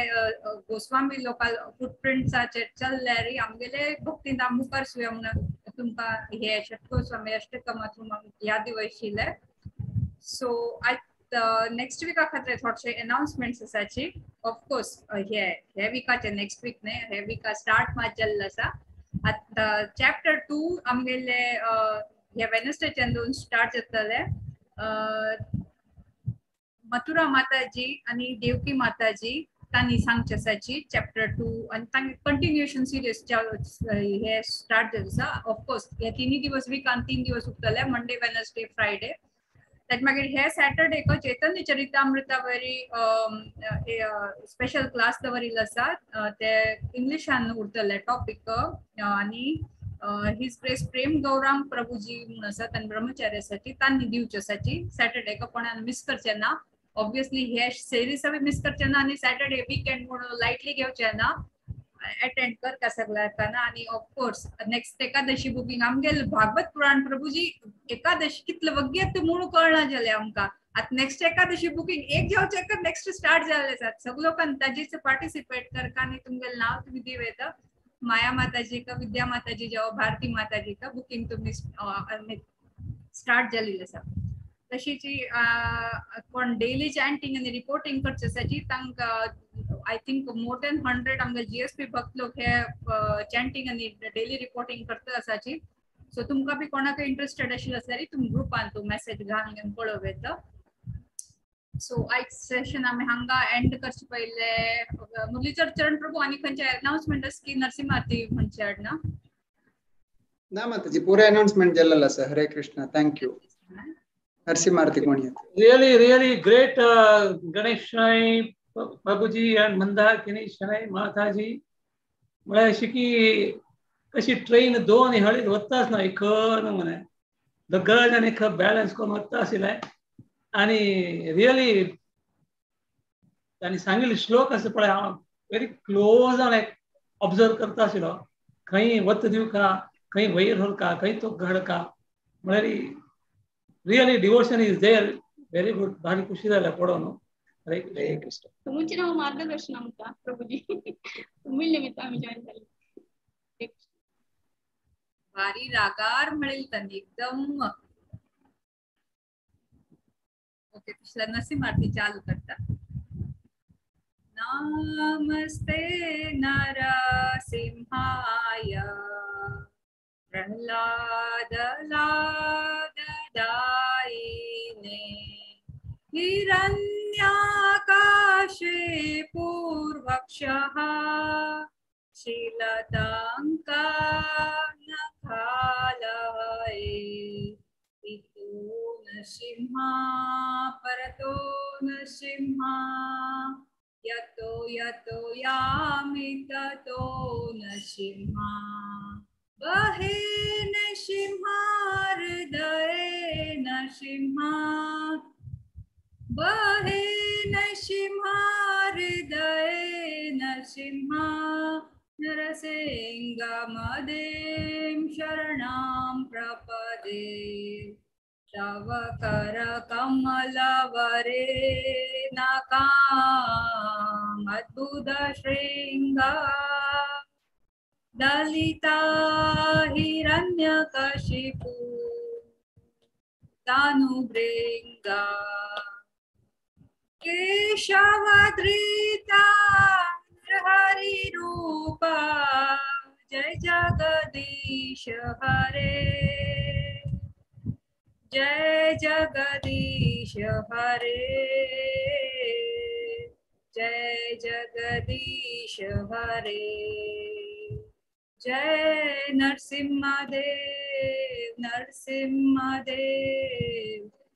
गोस्वामी लोकां फुटप्रिंट्साचेर चल्ल्यार आमगेले भक्तीन आमी मुखार सुया म्हणून तुमकां हे षटगोस्वामी अष्टकमा याद दिवयशिल्ले. सो आयज नेक्स्ट विका खातीर थोडशे अनाउन्समेंट्स आसाची. ऑफकोर्स हे हे विकाचे नेक्स्ट वीक न्ही, हे विका स्टार्ट मात जाल्लो आसा. आतां चॅप्टर 2 आमगेले हे वेनसडेच्यान दोन स्टार्ट जातले. मथुरा माताजी आणि देवकी माताजी तांणी सांगचे आसाची चॅप्टर 2 आणि तांगे कंटिन्युएशन सिरीज हे स्टार्ट जाता आसा. ऑफकोर्स हे 3 दिवस विकान 3 दिवस उरतले, मंडे वेनसडे फ्रायडे. ताचे मागीर हे सॅटरडेक चैतन्य चरितामृतावरी स्पेशल क्लास दवरिल्लो आसा. ते इंग्लिशान उरतले टॉपीक. आनी his grace प्रेम गौरांग प्रभुजी म्हणून आसा तांणी ब्रह्मचार्यासाठी तांणी दिवचे आसाची सॅटरडेक. कोणान मिस करचे ना. ऑब्वियसली हे सिरीज बी मिस करचे ना आनी सॅटरडे विकेंड म्हणून लायटली घेवचे ना. अटेंड करता सगळ्यांना. आनी ऑफकोर्स नेक्स्ट एकादशी बुकींग आमगेले भागवत पुराण प्रभुजी एकादशी कितले वग्गेत म्हणून कळना जालें आमकां. आतां नेक्स्ट एकादशी बुकींग एक जावचे नेक्स्ट स्टार्ट जाल्ले आसात. सगळे लोकांनी ताजेच पार्टिसिपेट करता आनी तुमगेलें नांव तुमी दिव येता. माया माताजी का विद्या माताजी जावं भारती माताजी का बुकींग तुमी स्टार्ट जाल्ली आसा. तशीच कोण डेली चॅन्टिंग आनी रिपोर्टिंग करचे आसाची तांकां I think more than 100 आमगे जीएसपी भक्त लोक हे चॅन्टिंग आनी डेली रिपोर्टिंग करता आसाची. सो तुमकां बी कोणाक इंट्रस्टेड आशिल्लें आसल्यार तुमी ग्रुपान तूं मॅसेज घालून पळोवं येता. सो आयज सेशन आमी हांगा एंड करचे पयले. मुरलीधर चरण प्रभू आनी खंयचे अनाउन्समेंट आसा की नरसिंह आरती म्हणचे हाडना? ना माताजी, पुरा अनाउन्समेंट जाल्लो आसा. Hare Krishna, thank you. Narasimha Aarti कोण येता. Really really great Ganesh Prabhuji and Mandakini Shanai Mataji. म्हळ्यार अशी की कशी ट्रेन दोन हळीत वता आसना खर म्हणे गज आनी खर बॅलन्स करून वता आशिल्लें. आनी रियली तांणी सांगिल्ले श्लोक आसा पळय हांव व्हेरी क्लोज ऑब्जर्व करता आशिल्लो. खंय वत दिवका, खंय वयर हरका, खंय तो घडका, म्हळ्यार really devotion is there. Very good, भारी खुशी जाल्या पळोवन. हरे कृष्ण. तुमचे नाव मार्गदर्शन आमकां प्रभुजी, तुमी निमित्त आमी जॉईन जाले. भारी रागार म्हणेल तांणी एकदम. ओके, पिछला नरसिंह आरती चालू करता. नमस्ते नरसिंहाय प्रहलाद लाददायिने हिरण्याकाशे पूर्वक्षः शीलतांका नखालये इतो नरसिंहा परतो नरसिंहा यतो यतो यामि ततो नरसिंहा बहे नरसिंहा हृदये नरसिंहा बहे नरसिंहा हृदये नरसिंहा नरसिंहमदें शरणां प्रपदे तव करकमलवरे नकाम् अद्भुतशृङ्गा दलिता हिरण्यकशिपु तनुभृङ्गा केशवधृता हरिरूपा जय जगदीश हरे जय जगदीश हरे जय जगदीश हरे जय नरसिंहदेव नरसिंहदेव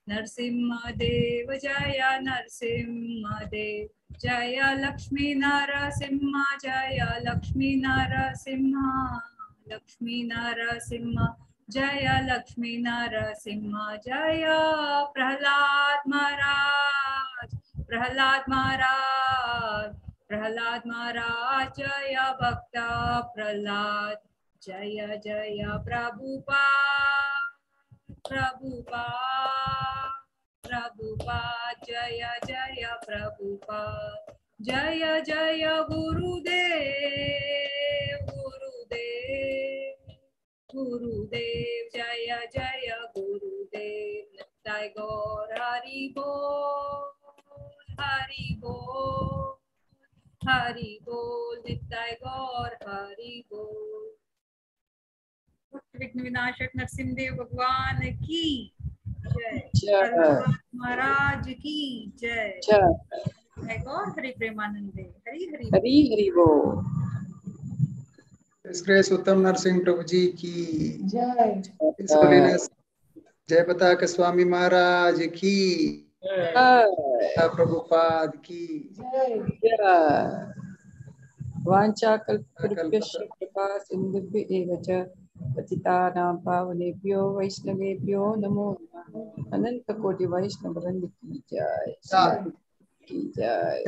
नरसिंह देव जय नरसिंह देव जय लक्ष्मी नरसिंह जय लक्ष्मी नरसिंह लक्ष्मी नरसिंह जय लक्ष्मी नरसिंह जय प्रहलाद महाराज प्रहलाद महाराज प्रहलाद महाराज जय भक्त प्रहलाद जय जय प्रभुपाद प्रभुपाद प्रभुपाद जय जय प्रभुपाद जय जय गुरुदेव गुरुदेव गुरुदेव जय जय गुरुदेव। निताय गौर हरि बोल हरि बोल हरि बोल निताय गौर हरि बोल। विघ्न विनाशक नरसिंह देव भगवान की जय, महाराज की जय, जय गौर हरि प्रेमानंदे हरि हरि हरि हरि बोल। His उत्तम नरसिंह प्रभु जी की जय, जय पताक स्वामी महाराज की जय, प्रभुपाद की जय। वाञ्छाकल्पतरुभ्यश्च कृपा सिन्धुभ्य एव च पतितानां पावनेभ्यो वैष्णवेभ्यो नमो नमः। अनंत कोटि वैष्णव वृंद की जय, की जय।